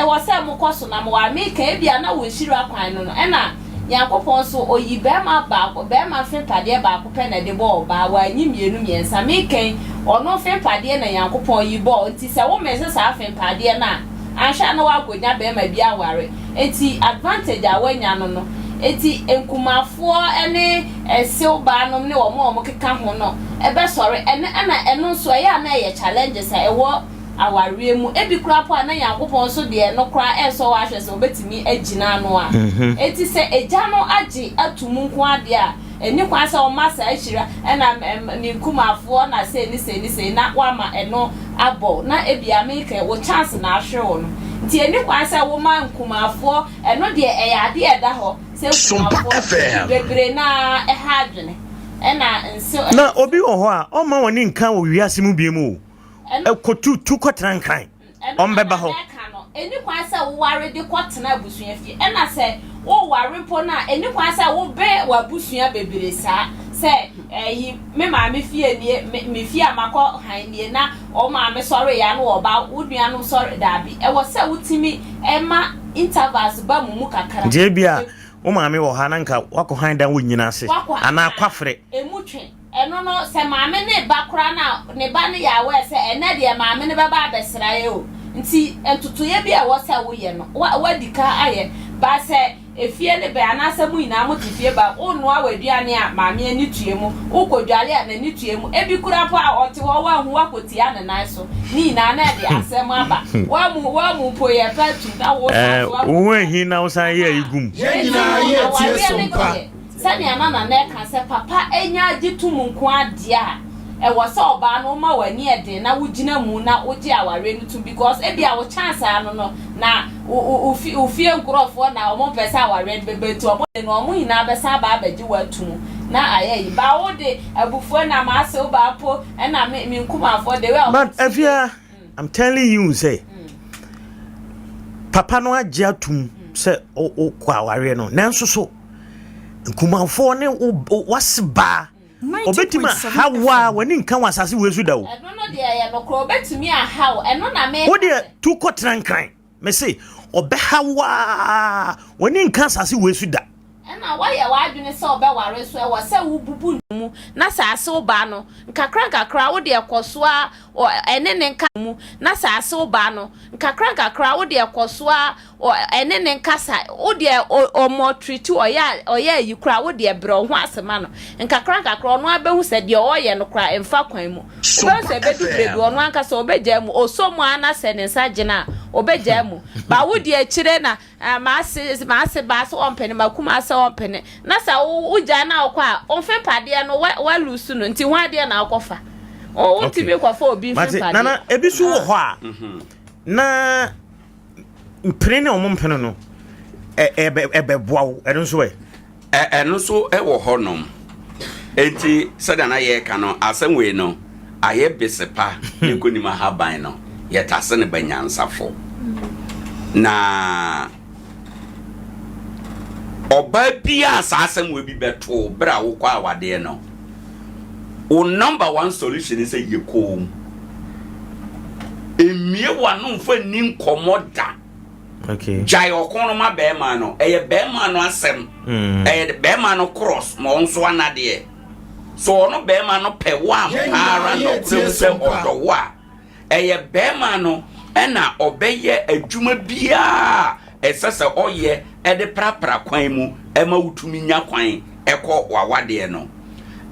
ɛwɔ sɛ mokɔ so na moware. Meka ebia na wo nhyira kwan no no ɛna Nyankopɔn nso, Oyi barima baako, barima mfempadeɛ baako pɛ na ɛde bɔɔ ɔbaa, Wanyi mmienu mmiɛnsa. Meka yi, ɔno mfempadeɛ na Nyankopɔn yi bɔɔ, nti sɛ wo mese saa mfempadeɛ no a, anhwɛ a na woakɔnya barima bi aware. Nti advantage a woanya no no, nti nkumafoɔ ne sew baa nom ne wɔn a wɔkeka ho no bɛsɔre, ɛno, ɛna ɛno nso ɛyɛ a na ɛyɛ challenges a ɛwɔ awareɛ mu. Ebi koraa po a na Nyankopɔn nso deɛ no koraa ɛresɔ wo ahwɛ sɛ wobɛtumi agyina ano a. Enti sɛ agya no agye ato mu nko ara deɛ a, ɛnni kwan sɛ ɔma saa hyira ɛna ne nkumafoɔ na sei ne sei ne sei na wama ɛno abɔ wo. Na ebia meka wo chance na ahwere wo no. Nti ɛnni kwan sɛ woma nkumafoɔ, ɛno deɛ ɛyɛ adeɛ a ɛda hɔ sɛ nkumafoɔ bebree no ara ɛha adwene ɛna nso. Na obi wɔ hɔ a ɔmma w'ani nka wɔ wiase mu biom o. Ɛkɔtu tu kɔtena Nkran. Ɛno na Ɔmbɛba na hɔ. mɛka no. Ɛnni kwan sɛ woware de kɔtena abusua fie. Ɛna sɛ woware mpo no a, ɛnni kwan sɛ wobɛn w'abusua bebree saa. Sɛ ɛyi, me maame fie nie, me, me fie a makɔ han nie, na wo maame sɔreeɛ a na wɔba, wo nuanom sɔre, daabi. Ɛwɔ sɛ wotumi ma intervals ba mo mu kakra. Nti ebia wo maame wɔ ha na nka woakɔ han dan wɔ Nyina ase Woakɔ anaa han, Kwafere. ɛmu twe. Ɛno no, sɛ maame no reba koraa no a, ne ba no yɛ aware sɛ ɛnnɛ deɛ maame no bɛba abɛsra yɛn o. Nti ntotoeɛ bi a ɛwɔ sɛ woyɛ no, wa, woadi kan ayɛ. But sɛ efie no bɛn anaasɛ mo nyinaa mote fie baako, worenoa w'aduane a, maame ani tua mu. Worekɔdware a, n'ani tua mu. Ebi koraa mpo a, ɔte hɔ, woanhu, woakɔtia ne nan so. Ne nyinaa na ɛde asɛm aba. Woammu, woammu mpo yɛ pɛ atum na wosan so Ɛɛ, wo ho ahi na wosan yɛ ayi gu mu. Yɛn Enti nyinaa no, yɛretie awareɛ so no mpa. deɛ, Sɛnea na Nana reka sɛ papa nya gye tom nko ara deɛ a, ɛwɔ sɛ ɔbaa no woma w'ani yɛ den na wogyina mu na wogye awareɛ no tom because ebia wo chance ano no na wo wo wo wo fie nkorɔfoɔ na wɔn mpɛ sɛ awareɛ no bɛba nti wɔn de no wɔn nyinaa bɛsan aba abɛgye wo ato mu na ayɛ yi ba wo de abufuo na m'asew baa mpo ɛna me me nkumafoɔ the way a wɔn But si yɛ. Afia, I'm telling you sɛ papa no agye atum sɛ wokɔ awareɛ no nanso so nkumanfoɔ ne wase baa ɔbɛtumi aha wo a w'ani nka wɔ asase wei so da o. Ɛno no deɛ ɛyɛ nokorɛ ɔbɛtumi aha wo ɛno na meka wo deɛ tu kɔtena nkran mese ɔbɛha wo a w'ani nka asase wei so da. Ɛna woayɛ w'adwene sɛ wobɛware nso ɛwɔ sɛ wobubu mu na sɛ asew ba no nkakra nkakra wo deɛ kɔ so ara ɛne ne nka mu na sɛ asew ba no nkakra nkakra wo deɛ kɔ so ara ɛne ne nkasa wo deɛ ɔmɔ treat ɔyɛ ɔyɛ ayi koraa wo deɛ brɛ wo ho ase ma no nkakra nkakra ɔno ara bɛhu sɛ deɛ ɔyɛ no koraa ɛmfa kwan mu wobɛhu sɛ ɛbɛdu berɛ bi ɔno ankasa ɔbɛgyaa mu ɔsɔ mu ara na sɛ ne nsa gyina a ɔbɛgyaa mu ba wo deɛ akyire na maase maase baa sɛ ɔmpene makuma sɛ ɔmpene na sɛ wogyaa na wokɔ a ɔmfe mpadeɛ no walusu no nti ho adeɛ na wokɔfa wontumi kɔfa obi mfe mpadeɛ nana ebi so wɔ hɔ a mhm. na mpene ne wɔn mpene no ɛbɛboa wo ɛno nso ɛ. Ɛno nso wɔ hɔnom. Enti sɛdeɛ na yɛreka no, asɛm wei no ayɛ bese pa ne nkonim ahaban no, yɛtase no ba nyansafo. Na ɔbaa biara saa asɛm wei bi bɛto berɛ a wokɔ awadeɛ no, wo number one solution ne sɛ yɛ koom. Mmue w'ano mfa nni nkɔmmɔ da. Okay. Gyae ɔko no ma bɛrima no. Ɛyɛ bɛrima no asɛm. Mm. Ɛyɛ bɛrima no cross ma ɔnso anadeɛ. So ɔno bɛrima no pɛ wo ampa ara nɔkorɛ mu sɛ ɔdɔ wo a, ɛyɛ bɛrima no ɛna ɔbɛyɛ adwuma biara ɛsɛ sɛ ɔyɛ ɛde prapra kwan mu ɛma wotumi nya kwan ɛkɔ w'awadeɛ no.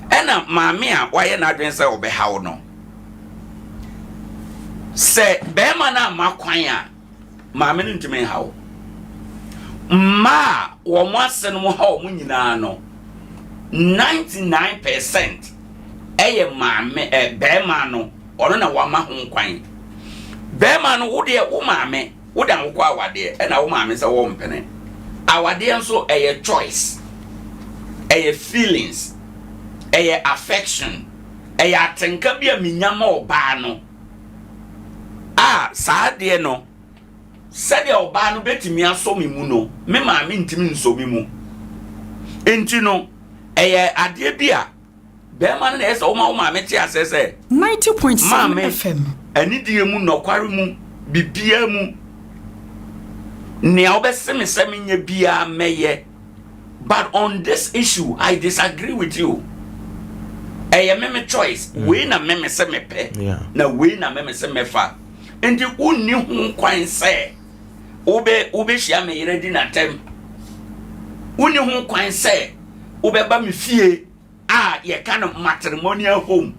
Ɛna maame a wayɛ n'adwene sɛ ɔbɛhaw no, sɛ bɛrima no amma kwan a, maame no ntumi nha wo. Mmaa a wɔn asenom ha wɔn nyinaa no, 99% ɛyɛ maame ɛ bɛrima no, ɔno na wama ho kwan. Bɛrima no, wo deɛ wo maame, wo da wokɔ awadeɛ, ɛna wo maame sɛ wɔmpene. Awadeɛ nso ɛyɛ choice, ɛyɛ feelings, ɛyɛ affection, ɛyɛ atenka bi a menya ma ɔbaa no. A saa adeɛ no, sɛdeɛ ɔbaa no bɛtumi asɔ me mu no, me maame ntumi nsɔ me mu. Nti no, ɛyɛ adeɛ bi a bɛrima no na ɛyɛ sɛ woma wo maame te aseɛ sɛ, 90.7 maame, FM. anidie mu, nɔkware mu, biribiara mu, nea wobɛse me sɛ menyɛ biara mɛyɛ. But on this issue, I disagree with you. Ɛyɛ me me choice. Wei na me me sɛ mepɛ. Na wei na me me sɛ mɛfa. Nti wonni ho kwan sɛ wobɛ wobɛhyia me yere di n'atɛm. Wonni ho kwan sɛ wobɛba me fie a yɛka no matrimonial home,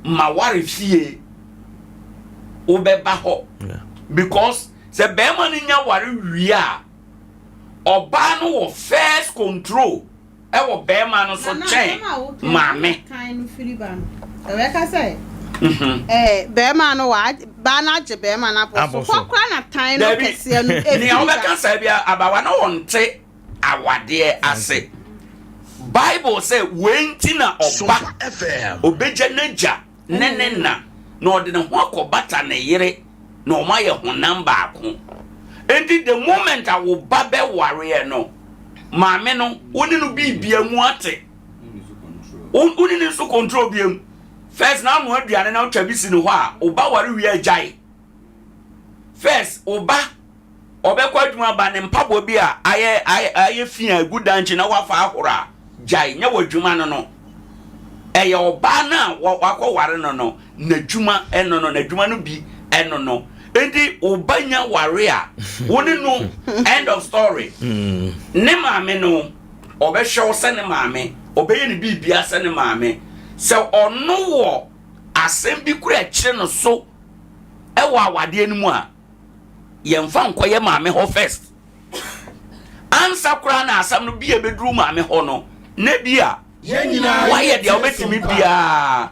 maware fie. Wobɛba hɔ. Because sɛ bɛrima no nya ware wie a, ɔbaa no wɔ first control ɛwɔ bɛrima no so kyɛn maame. Ɛbɛka sɛ mhm. bɛrima no wa baa no agye bɛrima no abɔ so kɔkora na tan no kɛseɛ no efi nea wɔbɛka saa bi abawa no wɔnte awadeɛ ase bible sɛ wei nti na ɔba obɛgya n'agya ne ne na, na ɔde ne ho akɔbata ne yere na wɔn ayɛ honam baako. Enti the moment a wo ba bɛwareɛ no, maame no, wo ne no biribia mu ate. Wo ne ne nso control biam. First na ano aduane na wotwa bi si ne hɔ a, wo ba ware wie agyae. First, wo ba ɔbɛkɔ adwuma aba ne mpaboa bi a ayɛ ayɛ ayɛ fi a egu dankye na wafa ahoro a, gyae, nyɛ w'adwuma no no. Ɛyɛ ɔbaa no a wakɔware no no n'adwuma ɛno no, n'adwuma no bi ɛno no. Enti wo ba nya ware a, wo ne no end of story. Mm. Ne maame no, ɔbɛhwɛ wo sɛ ne maame, ɔbɛyɛ ne biribia sɛ ne maame. Sɛ ɔno wɔ asɛm bi kura ɛkyerɛ no so ɛwɔ awadeɛ no mu a, yɛmfa nkɔyɛ maame hɔ first ansa koraa na asɛm no bi a ɛbɛduru maame hɔ no na bi a wayɛ deɛ wobɛtumi biara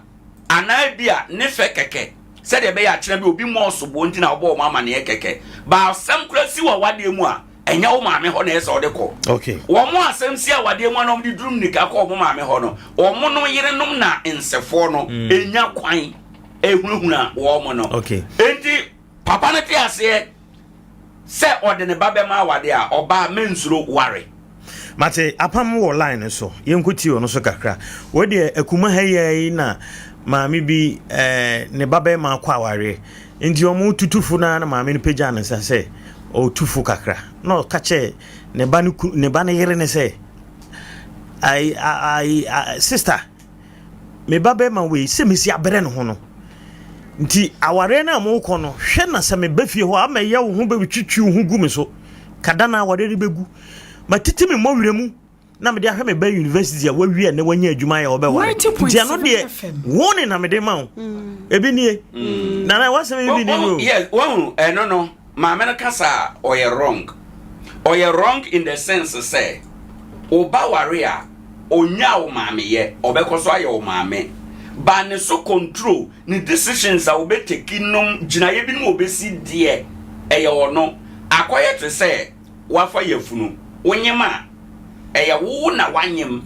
anaa bi a ne fɛ kɛkɛ sɛdeɛ ɛbɛyɛ akyerɛ bi obi mmɔɔ soboɔ nti na wobɔ wɔn amaneɛ kɛkɛ ba asɛm koraa si wɔ awadeɛ mu a ɛnyɛ wo maame hɔ na ɛsɛ ɔde kɔ wɔn asɛm si awadeɛ mu a na wɔde duru mmirika kɔ wɔn maame hɔ no wɔn no yerenom na nsɛfoɔ no ɛnya kwan ehunahuna wɔn no enti Papa no te aseɛ sɛ ɔde ne ba bɛma awade a, ɔbaa mensuro ware. Mate, apam wɔ line no so. Yɛnkɔ tie ɔno so kakra. Wei deɛ akuma ha yi ara yi na maame bi eh, ne ba bɛrima akɔ awareɛ. Nti wɔn tutu fo no ara na maame no pagyaa ne nsa sɛ ɔretu fo kakra. Na ɔka kyerɛ ne ba no ku ne ba no yere no sɛ, ai, ai, ai, sister, me ba bɛrima wei sɛ mesi abrɛ ne ho no nti awareɛ no a mokɔ no hwɛ na sɛ meba fie hɔ a mɛyɛ wo ho bɛtwitwi wo ho gu me so kada no awareɛ no bɛgu matete me mmɔwerɛ mu na mede ahwɛ me ba university a wawie na wanya adwuma yɛ wɔbɛware nti ɛno deɛ wo ne na mede ma wo mm. ebi nie mm. nana wasɛm ebi nie o. yes wɔn ɛno no Maame no kasa a ɔyɛ wrong. Ɔyɛ wrong in the sense sɛ wo ba ware a ɔnyaa wo maame yɛ, ɔbɛkɔ so ayɛ wo maame. But ne so control, ne decisions a ɔbɛ take nom, gyinaeɛ binom a ɔbɛsi deɛ ɛyɛ ɔno. Akɔyɛ te sɛ wafa yafunu, wonyem a ɛyɛ wo na wanyem.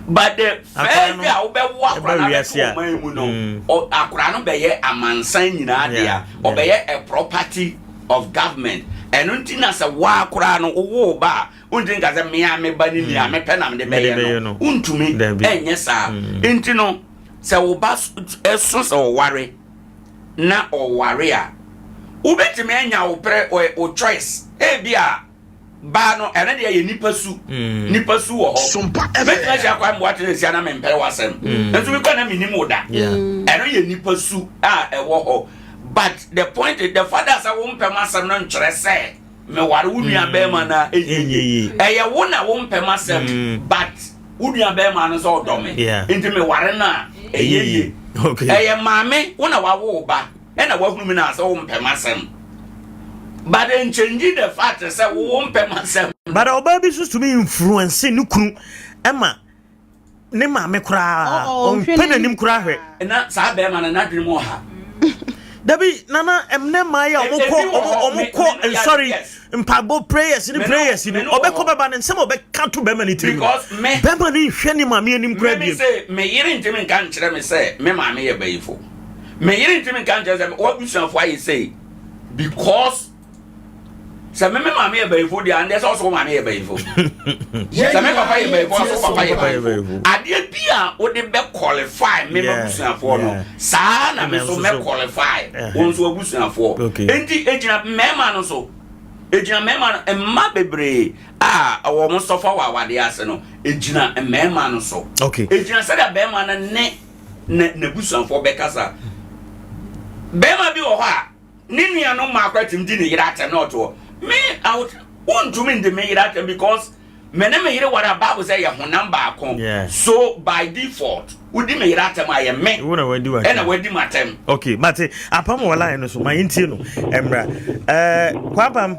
But the first day a wobɛwo akora no abɛto ɔman mu no, mm. akora no bɛyɛ amansan nyinaa dea. Ɔbɛyɛ a property of government. Ɛno nti na sɛ woa koraa no wowoo ba a wontumi nka sɛ mea me ba ne nea mm. mepɛ na mede bɛyɛ no. Wontumi ɛnyɛ saa. Mm. Nti no sɛ wo ba ɛso sɛ ɔware na ɔware a, Wobɛtumi anya wo prɛ wo choice. Ebi a baa no ɛno deɛ yɛ nipa su. Mm. Nipa su wɔ hɔ. Mɛtumi ahyia Kwame Boateng asia na mempɛ w'asɛm. Mm. Nso mekɔ na menim wo da. Ɛno yɛ nipa su a ɛwɔ hɔ. But the point is the fact that sɛ wompɛ m'asɛm no nkyerɛ sɛ meware wo nua bɛrima na ɛnyɛ yie. Ɛyɛ wo na wompɛ m'asɛm mm. but wo nua bɛrima no sɛ ɔdɔ me. Nti meware no a ɛyɛ yie. Ɛyɛ maame wo na wawo wo ba. Ɛna wahunu me na sɛ wompɛ m'asɛm. But nkyɛngyi the fact sɛ wo wompɛ m'asɛm. But ɔbaa bi nso tumi influence ne kunu ɛma ne maame koraa ɔmpɛ n'anim koraa hwɛ. Na saa bɛrima no n'adwene mu ɔha. Dabi nana ɛmnɛ mmaa yi a wɔn kɔ wɔn kɔ nsɔre mpaebɔ prayers ne prayers ni ɔbɛkɔ bɛba ne nsɛm a ɔbɛka to bɛrima ne tirim no bɛrima ne nhwɛ ne maame anim koraa biem. Me yere ntumi nka nkyerɛ me sɛ me maame yɛ bayifo. Me yere ntumi nka nkyerɛ sɛ w'abusuafo ayɛ sei because sɛ me me maame yɛ bayifo deɛ andeɛ sɛ ɔsɛ wo maame yɛ bayifo sɛ me papa yɛ bayifo ɔsɛ wo papa yɛ bayifo adeɛ bi a wode bɛ qualify me m'abusuafoɔ no saa na me so mɛ qualify wɔn nso abusuafoɔ enti egyina mmarima no so egyina mmarima no mma bebree a wɔn sɔfa wɔ awadeɛ ase no egyina mmarima no so egyina sɛdeɛ barima no ne na n'abusuafoɔ bɛkasa. Bɛrima bi wɔ hɔ a, ne nuanom mmaa koraa tumi di ne yere atɛm na ɔte hɔ. Me, I would, wontumi ndi me yere atɛm because me ne me yere ware a Bible sɛ yɛ honam baako. Yeah. So by default, wodi me yere atɛm a yɛ me Wo na wadi w'atɛm. ɛna wadi m'atɛm. Okay, mate. Apam wɔ line no so. Ma yɛntie no. Ɛmmra. Eh, Kwapam.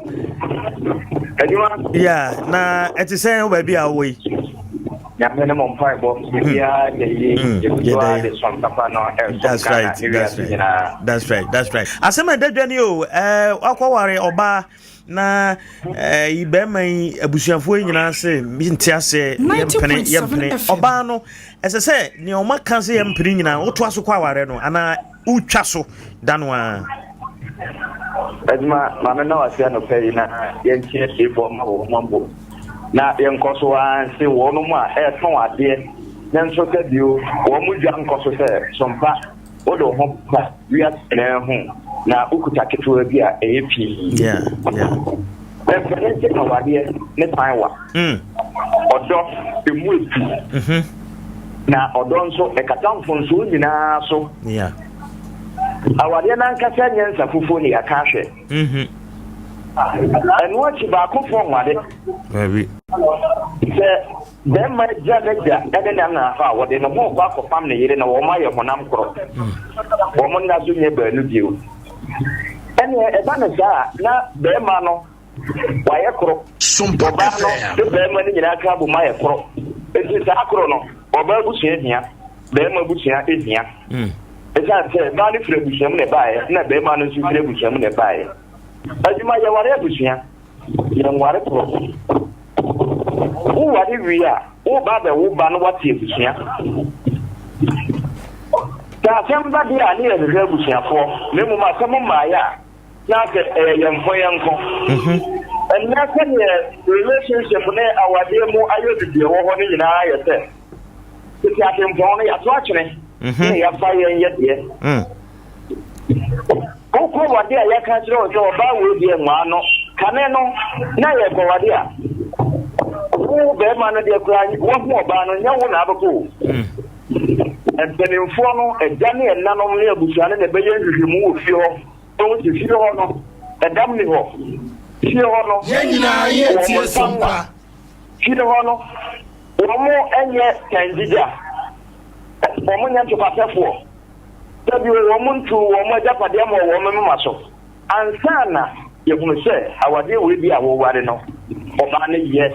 Adwuma. Yeah, na ɛte sɛ wo baabi a wowɔ yi. Nyame ne mo mpaebɔ biribiara da yie yɛgu so ara de som papa no ɛresom Ghana ne wiase nyinaa. That's right, that's right. Asɛm a ɛda dwa ni o, ɛɛ wakɔware ɔbaa na ɛɛ yi bɛrima yi abusuafoɔ yi nyinaa se nte aseɛ yɛmpene yɛmpene ɔbaa no ɛsɛ sɛ nea ɔma ka sɛ yɛmpene nyinaa wotoa so kɔ aware no anaa wotwa so da no ara. Adwuma maame na wase anɔpa yi na yɛnkyerɛ tiefoɔ ma wɔn mmɔ na yɛnkɔ so ara nse wɔnom a ɛretɔn adeɛ ne nso sɛ bio wɔn dwa nkɔ so sɛ sompa wode wo ho ba wiase nyinaa hu na wokuta ketewa bi a ɛyɛ pii. Mpɛne nse awadeɛ ne kwan wa. Mm. Ɔdɔ emu etu. Mm-hmm. Na ɔdɔ nso ɛkata mfonsoɔ nyinaa so. Yeah. Awadeɛ n'ankasa nyɛ nsa fufuo ne yɛaka ahwɛ. Mm-hmm. Ɛno akyi baakofoɔ nware. Dabi. Sɛ bɛrima gya n'agya ne ne na hɔ a, wɔde ne ho rekɔ akɔfam ne yere na wɔn ayɛ honam korɔ. Mm. Wɔn nna so nyɛ baanu bio. Ɛnneɛ ɛba no saa a, na bɛrima no wayɛ koro. Ɔbaa no ne bɛrima no nyinaa ka abom ayɛ koro. Enti saa koro no, ɔbaa abusua hia, bɛrima abusua hia. Mm. Ɛsiane sɛ baa no firi abusua mu na ɛbaeɛ, na bɛrima no nso firi abusua mu na ɛbaeɛ. Adwuma yɛware abusua, yɛnware koro. Woware wie a, woreba abɛwo ba no wate abusua. Sɛ asɛm ba deɛ a ne yɛhwehwɛ abusuafoɔ, na mmom asɛm mmaeɛ a, na sɛ ɛyɛ yɛn nko yɛn nko. Ɛnnɛ sɛdeɛ relationship ne awadeɛ mu ayɛ bibi ɛwɔ hɔ no nyinaa yɛ sɛ tete atempɔn no yɛato atwene ne yɛafa yɛn yɛ deɛ. Wokɔ wade a yɛka kyerɛ wo sɛ ɔbaa wei deɛ nwaa no kane no na yɛkɔ wade a wo bɛrima no deɛ koraa woahu ɔbaa no nyɛ wo na abɛkɔ o. Mpanimfoɔ no, agya ne ɛnanom ne abusua no na ɛbɛyɛ nhwehwɛmu wɔ fie hɔ. Wɔn sɛ fie hɔ no, ɛdam ni hɔ. Fie hɔ no, Yɛn nyinaa yɛ wɔn tie nsa som nwa. pa. Fie hɔ no, wɔn nyɛ tangyigya. Wɔn nyɛ ntopasɛfoɔ. Sɛbi wɔn ntu wɔn agyapadeɛ mmɔɔ wɔn moma so. Ansa na yɛhunu sɛ awadeɛ wei bi a woware no, ɔbaa no yɛ.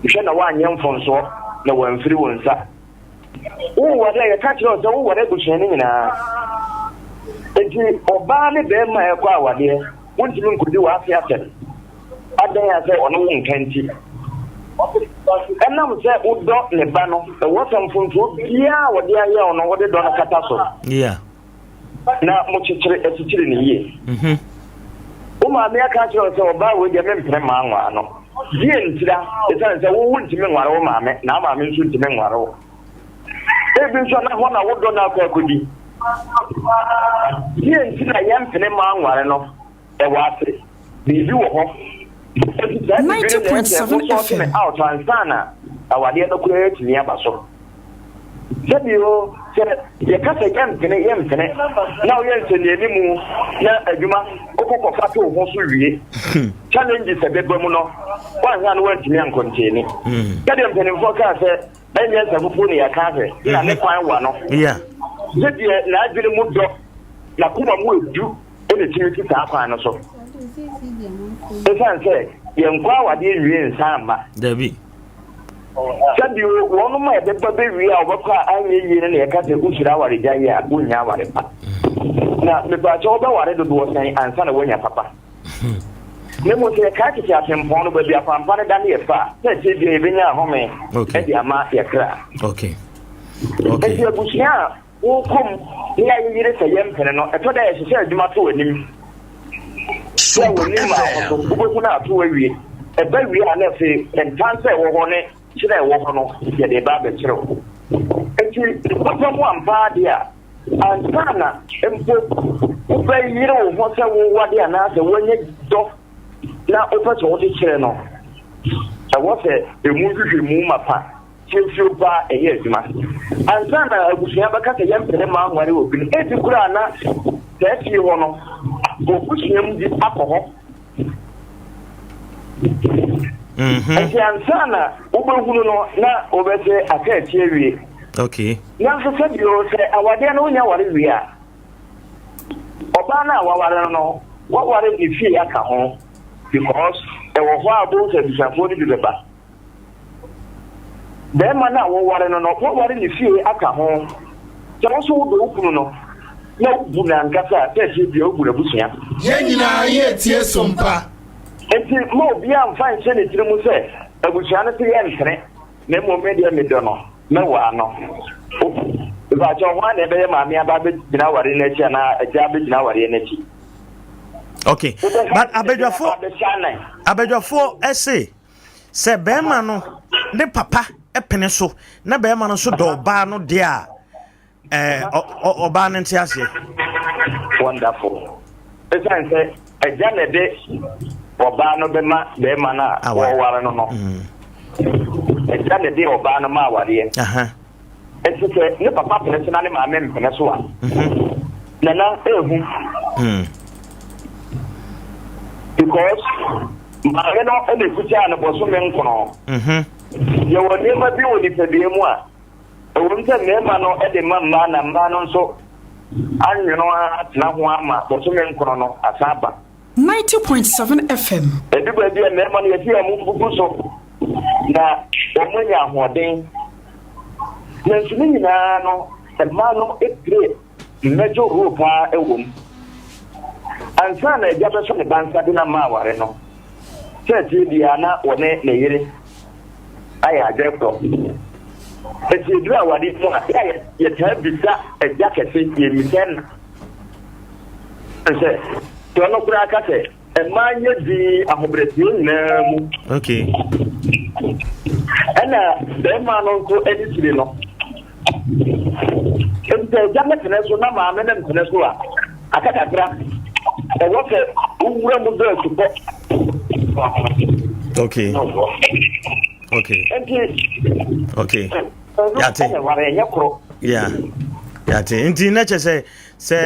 Hwɛ na woanyɛ mfomsoɔ na wamfiri wo nsa. Woware a, yɛka kyerɛ wo sɛ woware abusua no nyinaa. Enti ɔbaa ne barima a ɛkɔ awadeɛ, wontumi nkɔdi w'afe asɛm. Adɛn a sɛ ɔne wo nka nti. Ɛnam sɛ wodɔ ne ba no, ɛwɔ sɛ mfomsoɔ biara a ɔde ayɛ wo no, wode dɔ no kata so. Yeah. Na mokyekyere akyikyiri no yie. Mhm. Wo maame aka akyerɛ wo sɛ ɔbaa wei deɛ mempene mmaa nwaa no. Deɛ ntira, ɛsiane sɛ wo wontumi nware wo maame na wo maame nso ntumi nware wo. Ebi nso na hɔ na wodɔ no akɔ akɔdi. Deɛ nti na yɛmpene mmaa nware no. Ɛwɔ ase. Biribi wɔ hɔ. Enti saa biribi no na ɛsɛ sɛ wo sort me out ansa na awadeɛ no koraa atumi aba so. Sɛbio, sɛ yɛka sɛ yɛmpene, yɛmpene, na woyɛ nsɛnnianimu na adwuma wokɔ kɔfa to wo ho so wie, challenges a ɛbɛba mu no, woanhwɛ a na woantumi ankɔnteeni. Sɛdeɛ mpanimfoɔ kaa sɛ, ɛnyɛ nsa fufuo na yɛka ahwɛ, na ne kwan wa no. Gye deɛ n'adwene mu dɔ, n'akoma mu edu na ɛtumi si saa kwan no so. Ɛsiane sɛ yɛnkɔ awadeɛ nwie nsa mma. Dabi. Sɛbio, wɔnom a ɛbɛba bɛwie a wɔbɛkɔ a anyɛ yie no na yɛka sɛ wosuro awaregyaeɛ a, wonnya aware pa. Na mepaakyɛ wobɛware dodoɔ sɛn ansa na woanya papa? Na mmom sɛ yɛkae tete atempɔn no, baabi akwampa no da ne yɛfa a, sɛ akyire biara yɛbɛnya ahome de ama yɛ kra. Enti abusua a wokɔ mu na yɛayeyere sɛ yɛmpene no, ɛtɔ da a yɛhyehyɛ adwuma to w'anim sɛ w'anim ma ho so, wobɛhu no ato awie. Ɛba wie a na afei ntansa a ɛwɔ hɔ ne kyerɛ a ɛwɔ hɔ no yɛde reba abɛkyerɛ wo. Enti papa mu ampa ara deɛ a, ansa na mpo wobɛyere wo ho sɛ wowade anaasɛ woanya dɔ na wopɛ sɛ wode kyerɛ no, ɛwɔ sɛ ɛmu nhwehwɛmu mapa Siesiw paa ɛyɛ adwuma. Ansa na abusua bɛka sɛ yɛmpene mma nware obi no, ebi koraa na saa fie hɔ no, wɔn mu bi akɔ hɔ. Nti ansa na wobɛhunu no na wobɛsɛ aka akyi awie. Okay. Nanso sɛbio sɛ awadeɛ no wonya ware wie a, ɔbaa no a waware no no, waware ne fie aka ho because ɛwɔ hɔ a wobɛhu sɛ abusuafoɔ no bi bɛba. Barima no a woware no no, woaware ne fie aka ho. Sɛ wo nso wodɔ wo kunu no na wubu no ankasa a, sɛ ɛteɛ biara wubu n'abusua. Yɛn nyinaa yɛretie som pa. Enti mma obiara mmfa nnhyɛ ne tirim sɛ, 'Abusua no se yɛmpene, na mmom me deɛ medɔ no, mɛware no. Mepakyɛw, hwan na ɛbɛyɛ maame aba abɛgyina aware no akyi anaa agya abɛgyina awareɛ no akyi? Okay, but abadwafoɔ abadwafoɔ ɛse sɛ bɛrima no ne papa pene so na bɛrima no nso dɔ ɔbaa no deɛ a ɛɛ ɔbaa no nte aseɛ. Wonderful. Ɛsiane sɛ agya na ɛde ɔbaa no bɛma bɛrima no a wɔware no no. Agya na ɛde ɔbaa no ma awareɛ. Nti sɛ ne papa pene so na ne maame mpene so a, mhm. nana ehu. Hmm. Because maame no na ekuta no bɔsome nkono. Mhm. Yɛwɔ nneɛma bi wɔ nipadua mu a ɛwɔ mu sɛ mmarima no de ma mmaa na mmaa no nso anwono atena ho ama bɔsome nkono no asan aba. 90.7 FM. Edu baabi a mmarima no yɛte a wɔbubu so na wɔanya ahoɔden. Nanso ne nyinaa no, mmaa no pire major role paa wɔ mu. Ansa na agya bɛsɔ ne ba nsa de no ama aware no, sɛ ɛteɛ biara na wɔne ne yere ayɛ adwene korɔ. Enti ɛduru aware mu a, yɛ a yɛtaa bisa agya kɛse, yɛmmisa ɛna. Sɛ sɛ ɔno koraa ka sɛ mmaa nyɛ dinn ahobrɛaseɛ nyinaa mu. Okay. Ɛna bɛrima no nso ani kyiri no. Nti sɛ agya no pene so na maame no mpene so a, aka kakra. Ɛwɔ sɛ wowura mu dɔ asupɔ. Okay. Okay. Nti. Okay. Yate. Yeah. Yate. Nti na kyɛ sɛ sɛ.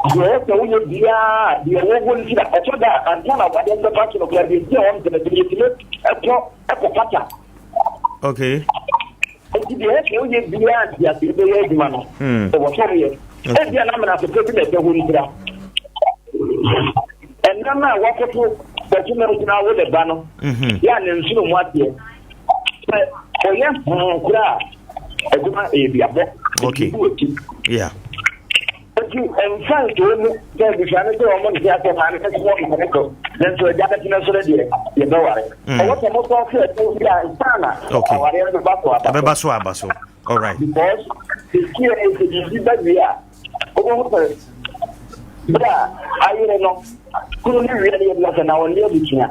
Deɛ ɛsɛ woyɛ biara deɛ ɛwɔ hɔ nti na ɛtɔ da ansa na wadeɛ bɛba so no koraa deɛ nti a wɔmpene so yɛtumi ɛkɔ ɛkɔ pata. Okay. Nti deɛ ɛsɛ woyɛ biara nti aseɛ bɛyɛ adwuma no ɛwɔ sɛ woyɛ. Ebia na menasepɛ bi na ɛbɛ hɔ ntira. Ɛnam a wakoto bɛtumi gyina wo de ba no yɛ a ne nsono mu ateɛ. Sɛ ɔyɛ hoo koraa a, adwuma ɛyɛ duabɔ. Okay. Ɛdi wɔ ti. Yeah. Nti mfa ntoo mu sɛ abusua no sɛ wɔn nte asɛm a ne sɛ wɔn mpene so nanso agya bɛtena so no deɛ yɛbɛware. Ɛwɔ sɛ motɔ sɛ ɛtɔ bi a nsa na awareɛ no bɛba so aba so. Ɛbɛba so aba so. All right. Because ɛsi ɛ sɛ biribi ba wie a wobɛhu sɛ berɛ a ayere no kunu no wie no yɛbisa sɛ na ɔne abusua.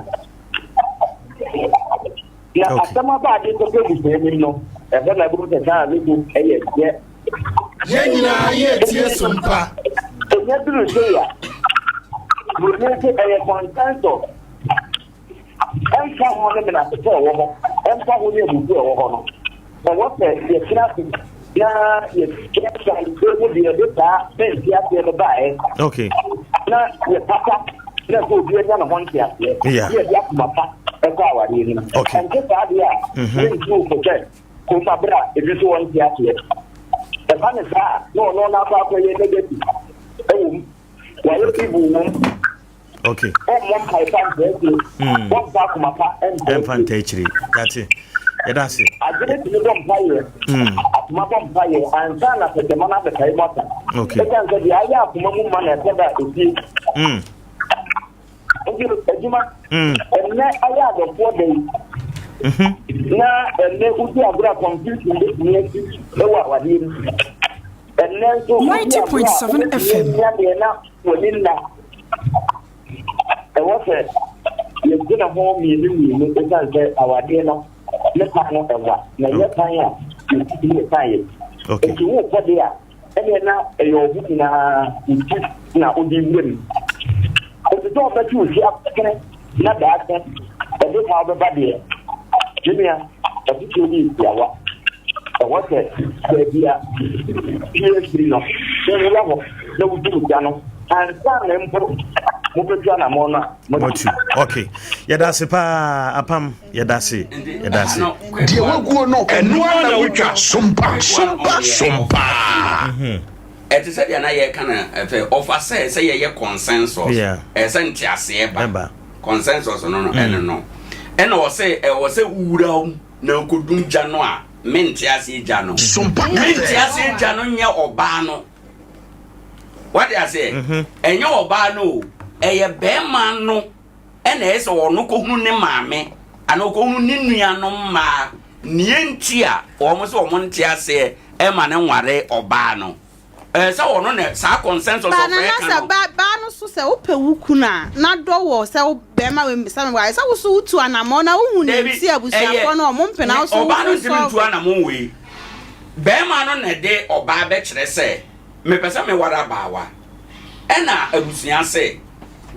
Na asɛm aba ade kɔkɔ abusua anim no, ɛhɔ na ɛbɛhu sɛ saa ne bu yɛ yɛ. Yɛn nyinaa yɛ tie so mpa. Ɛnya duru sei a, Buroni nso ɛyɛ consensus. Ɛmfa ho ne menasepɔ a ɛwɔ hɔ, ɛmfa ho ne abufuo a ɛwɔ hɔ no, ɛwɔ sɛ yɛtena ase na yɛkyerɛkyerɛ mu deɛ ɛde saa nteaseɛ no baeɛ. Okay. Na yɛpata na ɛsɛ obi anya ne ho nteaseɛ. Yeah. Na yɛde akoma pa ɛkɔ awareɛ no mu. Okay. Ɛnte saa deɛ a, Mhm. yɛntu wo fo sɛ kɔfa berɛ a ebi nso wɔnte aseɛ. Ɛba ne saa a, na ɔno no akɔ akɔyɛ negative ɛwɔ mu. Wayɛ evil wɔ mu. Okay. Ɔmmɔ mpae pa ntaa akyire. Ɔmfa akoma pa ntaa Ɛmfa ntaa akyire. Yate. Yɛda ase. Adwene tumi bɔ mpaeɛ. Akoma bɔ mpaeɛ ansa na tɛtɛma no abɛkae mu aka. Okay. Ɛsiane sɛ deɛ ayɛ akoma mu ma na ɛsɛ da efie. Nti adwuma. Ɛnnɛ ayɛ adɔfoɔ da yi. Na ɛnnɛ wodi agorɔ a confusion bɛtumi asi wɔ awadeɛ mu. Ɛnnɛ nso wodi agorɔ a wobɛtumi anya deɛ na w'ani nna. Ɛwɔ sɛ yɛgyina ho mmienu mmienu ɛsiane sɛ awadeɛ no ne kwan no ɛwa na ɛnyɛ kwan a yɛsisi ne kwan yɛ. Nti wokɔ deɛ a ɛneɛ na ɛyɛ ɔho nyinaa wo ti na wode wura mu. Ɛsɛ sɛ ɔbɛte wo ti akene na daakye ɛde haw bɛba deɛ, me nua, afotuo no yɛ tiawa. Ɛwɔ sɛ baabi a pie firi no, wowura hɔ na woduru gya no ansa na mpo mobɛtu anammɔn no a moatu. Ok, yɛda ase paa apam, yɛda ase, yɛda ase. Deɛ waguo no, ɛno ara na wotwa. Sompa, sompa, sompa. Ɛte sɛ deɛ na yɛreka no ɛfɛ ɔfa sɛ sɛ yɛyɛ consensus ɛyɛ sɛ nteaseɛ ba consensus no no ɛno no ɛna ɔsɛ ɛwɔ sɛ wowura mu na wokɔdum gya no a mente aseɛ gya no mente aseɛ gya no nyɛ ɔbaa no wate aseɛ mhm. ɛnyɛ ɔbaa no o ɛyɛ bɛrima no ɛna ɛyɛ sɛ ɔno kɔhunu ne maame anaa ɔkɔhunu ne nuanom mmaa neɛ nti a wɔn sɛ wɔn nte aseɛ ɛma ne nware ɔbaa no ɛɛ sɛ ɔno na saa consensus Ba of na na ɛka sɛ no ba baa no so sɛ wopɛ wo kunu a na dɔ wɔ sɛ wo bɛrima wei mbisa me ware sɛ wo so wotu anamɔn na wohu nea Dabi nti a ɛyɛ abusuafoɔ no ɔmo mpene ne a wo so wo ɔbaa no wo ntumi ntu solve. anamɔn wei bɛrima no na ɛde ɔbaa bɛkyerɛ sɛ mepɛ sɛ meware abaawa ɛna abusua se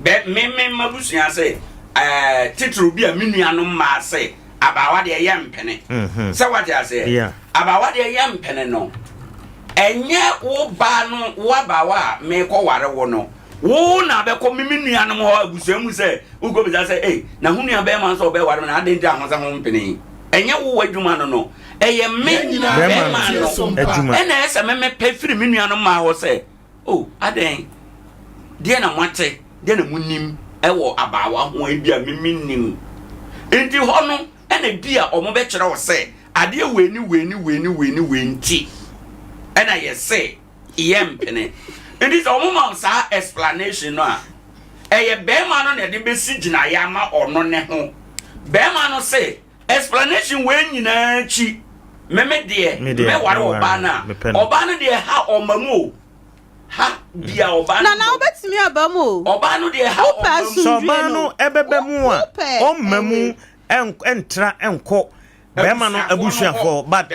bɛ me me m'abusua se ɛɛ titiriw bi a me nuanom mmaa se abaawa deɛ yɛ mpene mhm. sɛ wate aseɛ yeah. abaawa deɛ yɛ mpene no ɛnyɛ wo baa no wo abaawa a mekɔ ware wo no wo na bɛkɔ me me nuanom hɔ abusua mu sɛ wokɔ bisa sɛ ei na ho nua bɛrima nso ɔbɛware me na adɛn nti a ho sɛ ho mpene ɛnyɛ wo w'adwuma no no ɛyɛ me bɛrima no ɛna ɛsɛ sɛ memepɛ firi me nuanom maa hɔ sɛ O, adɛn, deɛn na moate, deɛn na monim wɔ abaawa ho a ebia me mennim? Enti hɔ no na ebia wɔbɛkyerɛ wo sɛ adeɛ wei ne wei ne wei ne wei ne wei nti ɛna yɛse yɛmpene. Enti sɛ wɔma wo saa explanation no a, ɛyɛ bɛrima no na ɛde bɛsi gyinaeɛ ama ɔno ne ho. Bɛrima no se, Explanation wei nyinaa akyi me me deɛ mɛware ɔbaa no a ɔbaa no deɛ ha ɔma mu o ha bia ɔbaa no Nana wobɛtumi aba mu o ɔbaa no deɛ ha wopɛ ɔma mu sɛ ɔbaa no ɛbɛba mu a ɔmma mu ɛntra ɛnkɔ bɛrima no abusuafoɔ but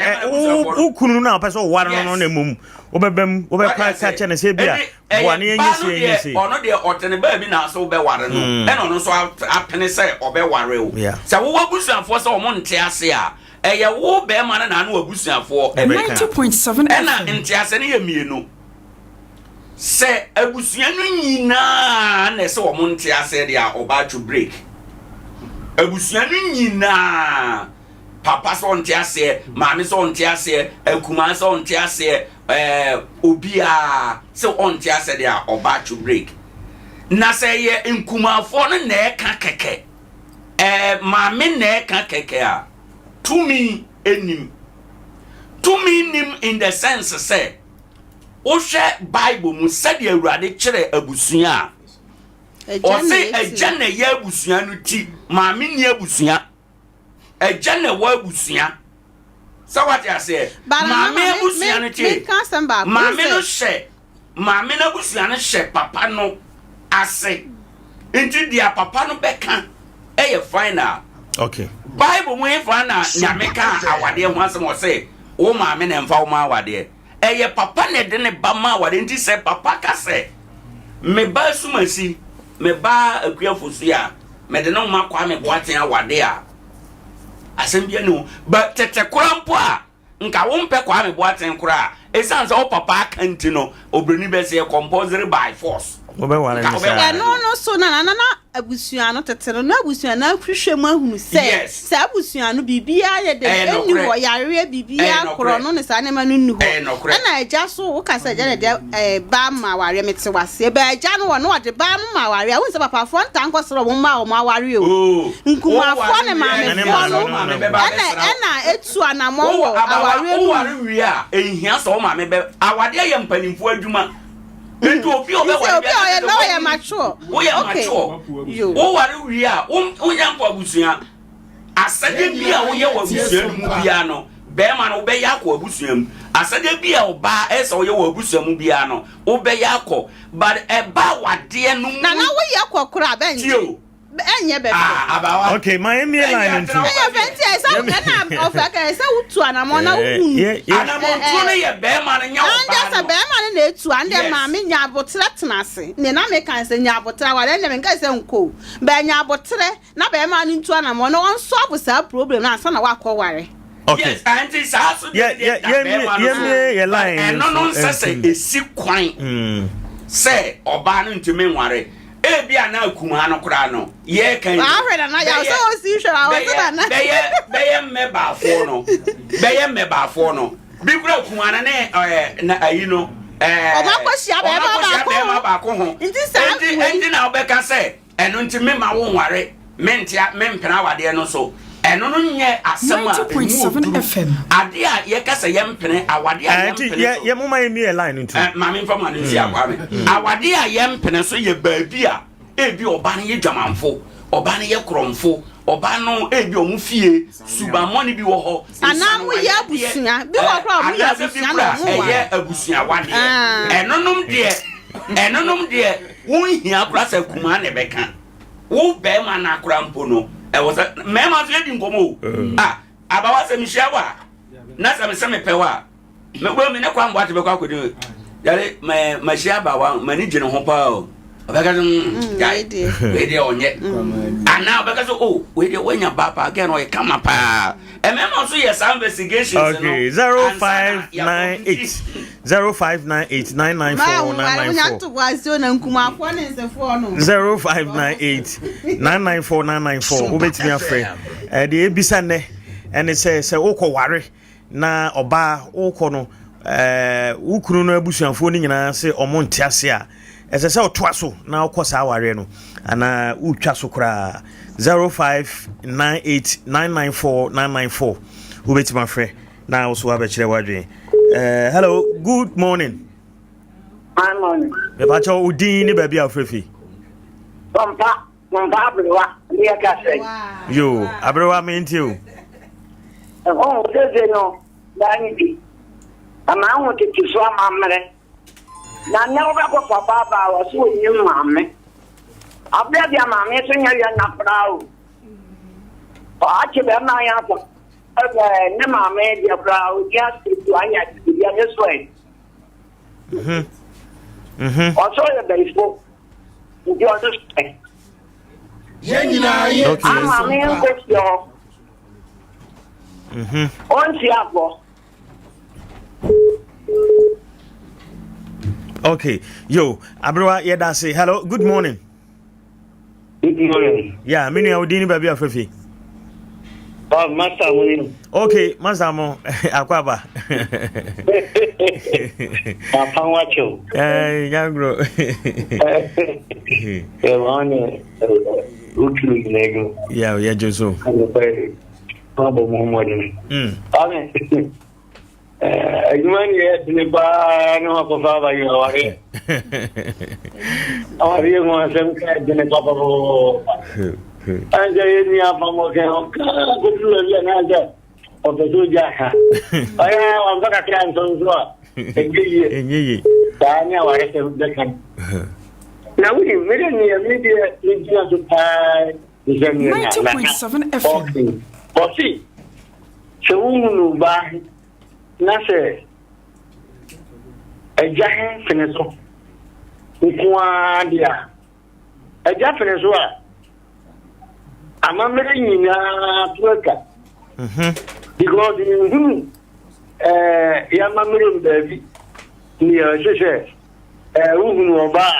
wo kunu no a wopɛ sɛ ɔware no no na mmom wobɛba mu wobɛka ka kyɛ no sɛ bi a boa ne yɛnyɛ sei yɛnyɛ sei. Ɔno deɛ ɔte ne baabi na sɛ wobɛware no hmm. ɛna ɔno nso apene sɛ ɔbɛware wo sɛ wowɔ abusuafoɔ sɛ ɔmo nte ase a ɛyɛ wo bɛrima no na ano abusuafoɔ ɛbɛka ɛna nte ase no yɛ mmienu sɛ abusua no nyinaa na ɛsɛ wɔn nte ase deɛ a ɔbaa to break abusua no nyinaa papa sɛ ɔnte aseɛ maame sɛ ɔnte aseɛ akumaa sɛ ɔnte aseɛ ɛɛ obiara sɛ ɔnte aseɛ deɛ a ɔba to break na sɛ yɛ nkumafoɔ no na ɛka kɛkɛ ɛɛ maame na ɛka kɛkɛ a tumi nim tumi nim in the sense sɛ wohwɛ bible mu sɛdeɛ awurade kyerɛ abusua a ɔse agya na ɛyɛ abusua no ti maame ni abusua Agya na ɛwɔ abusua. Sɛ wate aseɛ? Maame abusua no tie. Maame no hyɛ maame no abusua no hyɛ papa no ase. Nti deɛ papa no bɛka ɛyɛ final. Okay. Bible mu hefa na nyame ka awadeɛ ho asɛm ɔse wo maame na ɛmfa wo ma awadeɛ. Ɛyɛ papa na ɛde ne ba ma awadeɛ nti sɛ papa ka sɛ me ba asumasi. me ba Akua Fosu a, mede no ma Kwame Boateng awade a, asɛm biara nni ho. But tete koraa mpo a, nka wompɛ Kwame Boateng koraa a, ɛsiane sɛ wo papa aka nti no, obroni bɛsɛ yɛ compulsory by force. Wobɛware Nka no wobɛware saa. Ɛno no. no so na na na abusua no tete no na abusua no ahwehwɛ mu ahunu sɛ Yes. saa abusua no biribiara yɛ dɛ Ɛyɛ ɛnni nokorɛ. hɔ yareɛ Ɛyɛ biribiara nokorɛ. korɔ no ne saa nneɛma no nni hɔ Ɛyɛ nokorɛ. ɛna agya so woka sɛ agya na ɛde ɛɛ ba ma awareɛ mete waseɛ bɛ agya no wɔ no ɔde ba no ma awareɛ a wohu sɛ papafoɔ ntaa nkɔsrɛ wɔn mma a wɔn awareɛ o Oh, nkumafoɔ woware ne wie a, Ɛne maamefoɔ maame no no maame na bɛba ɛna abɛsra wo. ɛna etu anamɔn Wowɔ wɔ abawa awareɛ no mu. woware wie a, ɛnhia sɛ wo maame bɛ awadeɛ yɛ mpanimfoɔ adwuma. Nti obi a Nti ɔbɛware obi a biara ɔyɛ sɛ na ɔyɛ wanyini. mature. Woyɛ Okay. mature. Yo. Woware wie a, wo wonya nkɔ abusua. Asɛdeɛ bi a woyɛ wɔ abusua no mu biara no, bɛrima no wobɛyɛ akɔ abusua mu. Asɛdeɛ bi a ɔbaa ɛsɛ sɛ ɔyɛ wɔ abusua mu biara no, wobɛyɛ akɔ. But ɛba awadeɛ no mu. Na na woyɛ kɔ koraa bɛngye. Tie o. Ɛnyɛ bɛfɛ. Ah, abawa. Okay, ma yɛmmie line no ntom. Ɛyɛ fɛ nti ɛsɛ ɛna ɔfɛ ka ɛsɛ wotu anamɔn na wohunu. Anamɔntuo no yɛ bɛrima no nyɛ ɔbaa no. Andɛ sɛ bɛrima no na etu andɛ maame nya abotrɛ tena ase. Nea na meka sɛ nya abotrɛ aware ɛnna menka sɛ nkɔ o. Bɛɛ nya abotrɛ na bɛrima no ntu anamɔn na ɔnsɔlve saa problem no ansa na wakɔ ware. Okay. Yes, nti saa so deɛ deɛ da bɛrima no so. Yɛmmie yɛ line no Ɛno no nsɛ sɛ esi kwan sɛ ɔbaa no ntumi nware. Ebia na akumaa no koraa no yɛreka yi no. Wahwɛ nana yaw sɛ osi hwɛ na ɔsɛ nana. Bɛyɛ bɛyɛ mmɛbaafoɔ no bɛyɛ mmɛbaafoɔ no bi kura akumaa no ne ɛɛ na ayi no ɛɛ. Ɔmo akɔhyia bɛrima baako ho. bɛrima baako ho. Nti saa nti nti na ɔbɛka sɛ ɛno nti mema wo nware mentia mempena awadeɛ no so ɛno no nyɛ asɛm a emu oduru adeɛ a yɛka sɛ yɛmpene awadeɛ a yɛmpene so yɛ moma yɛ mie line no ntu maame nfa ma no nsi akwa me awadeɛ a yɛmpene so yɛ baabi a ebi ɔba no yɛ dwamanfo ɔba no yɛ korɔmfo ɔba no ebi ɔmo fie subammɔne bi wɔ hɔ anaa mo yɛ abusua bi wɔ koraa ɔmo yɛ abusua na ɔmo wa ɛyɛ abusua wadeɛ ɛnonom deɛ ɛnonom deɛ wonhia koraa sɛ kumaa na ɛbɛka Wo bɛrima no akora mpo no, ɛwɔ sɛ mmarima nso yɛdi nkɔmmɔ o. Mm. Ah, abawa sɛ mehyia wo a, na sɛ mesɛ mepɛ wo a, mewɔ me ne kwa mboate bɛkɔ akɔdi. Yare, mahyia abawa, m'ani gye ne ho paa o. Ɔbɛka sɛ, mm, mm, gyae, wei deɛ ɔnyɛ. Mm. Anaa ɔbɛka sɛ, oh, wei deɛ woanya ba paa, gɛn ɔyɛ kama paa. Mmarima nso yɛ saa investigations no. Okay, 0598 0598 994 994. 0598 994 994 wobɛtumi afrɛ ɛdeɛ ebisa nnɛ ɛne sɛ sɛ wokɔ ware na ɔbaa wokɔ no ɛɛ wo kunu no abusuafoɔ no nyinaa sɛ ɔmo nte ase a ɛsɛ sɛ ɔtoa so na wokɔ saa awareɛ no anaa wotwa so koraa 0598 994 994 wobɛtumi afrɛ na wo so wabɛkyerɛ w'adwene uh, hello good morning Good morning. mepakyɛ wo din ne baabi a wofrɛ fi Pɔmpa, pɔmpa aberewa, ne yɛ ka sɛ. yo aberewa mente o Ɛhɔ sese no, daa ne bi. Ama ahu tete so amammerɛ. Na nnɛ wobɛkɔ papa aba a wɔso onyim maame. Abea bia maame so nyɛ yɛ na koraa o. Ɔakye bɛrima yɛ afa. Ɛsɛ ne maame deɛ koraa odi ase tu anya bia ne so ɛ. Mhm. Mhm. Ɔsɔ yɛ bɛyifo. Nti ɔno so ɛ. Yɛn nyinaa yɛ Okay. Ama me nkɔ fie hɔ. Mhm. Ɔnsi abɔ. Okay. Yo, aberewa yɛda ase. Hello, good morning. Good morning. Yeah, me nua odin ni baabi afrɛ fi. Oh, master mo ni. Okay, master mo akwaba. Papa wa kyɛw. Eh, nyangro. Eh, ma ne uturu nyina egu. Yeah, yeah, Joso. Wabɔ mo ho mmɔden. Ame, adwuma ne yɛ dene paa ne wakɔfa aba yɛ awareɛ. Awareɛ ho asɛm ka dene papapapapa. Ansɛ yɛ nua apamɔ kɛ ɔka kɔduru baabi a na sɛ ɔpɛ sɛ ɔgya ha. Ɔyɛ wamfa kakra nsɔ nso a ɛnyɛ yie. Ɛnyɛ yie. Saa ne awaresɛm bɛka. Na wonim, mede neɛ medeɛ megyina so paa 90.7 FM. Ɔse sɛ wohunu baa he na sɛ agya he pene so nko ara deɛ a, Agya pene so a, amammerɛ nyinaa to atwa. Mhm. Because nhunu ɛɛ yɛ amammerɛ mu baabi nea ɛsɛ sɛ ɛɛ wohunu ɔbaa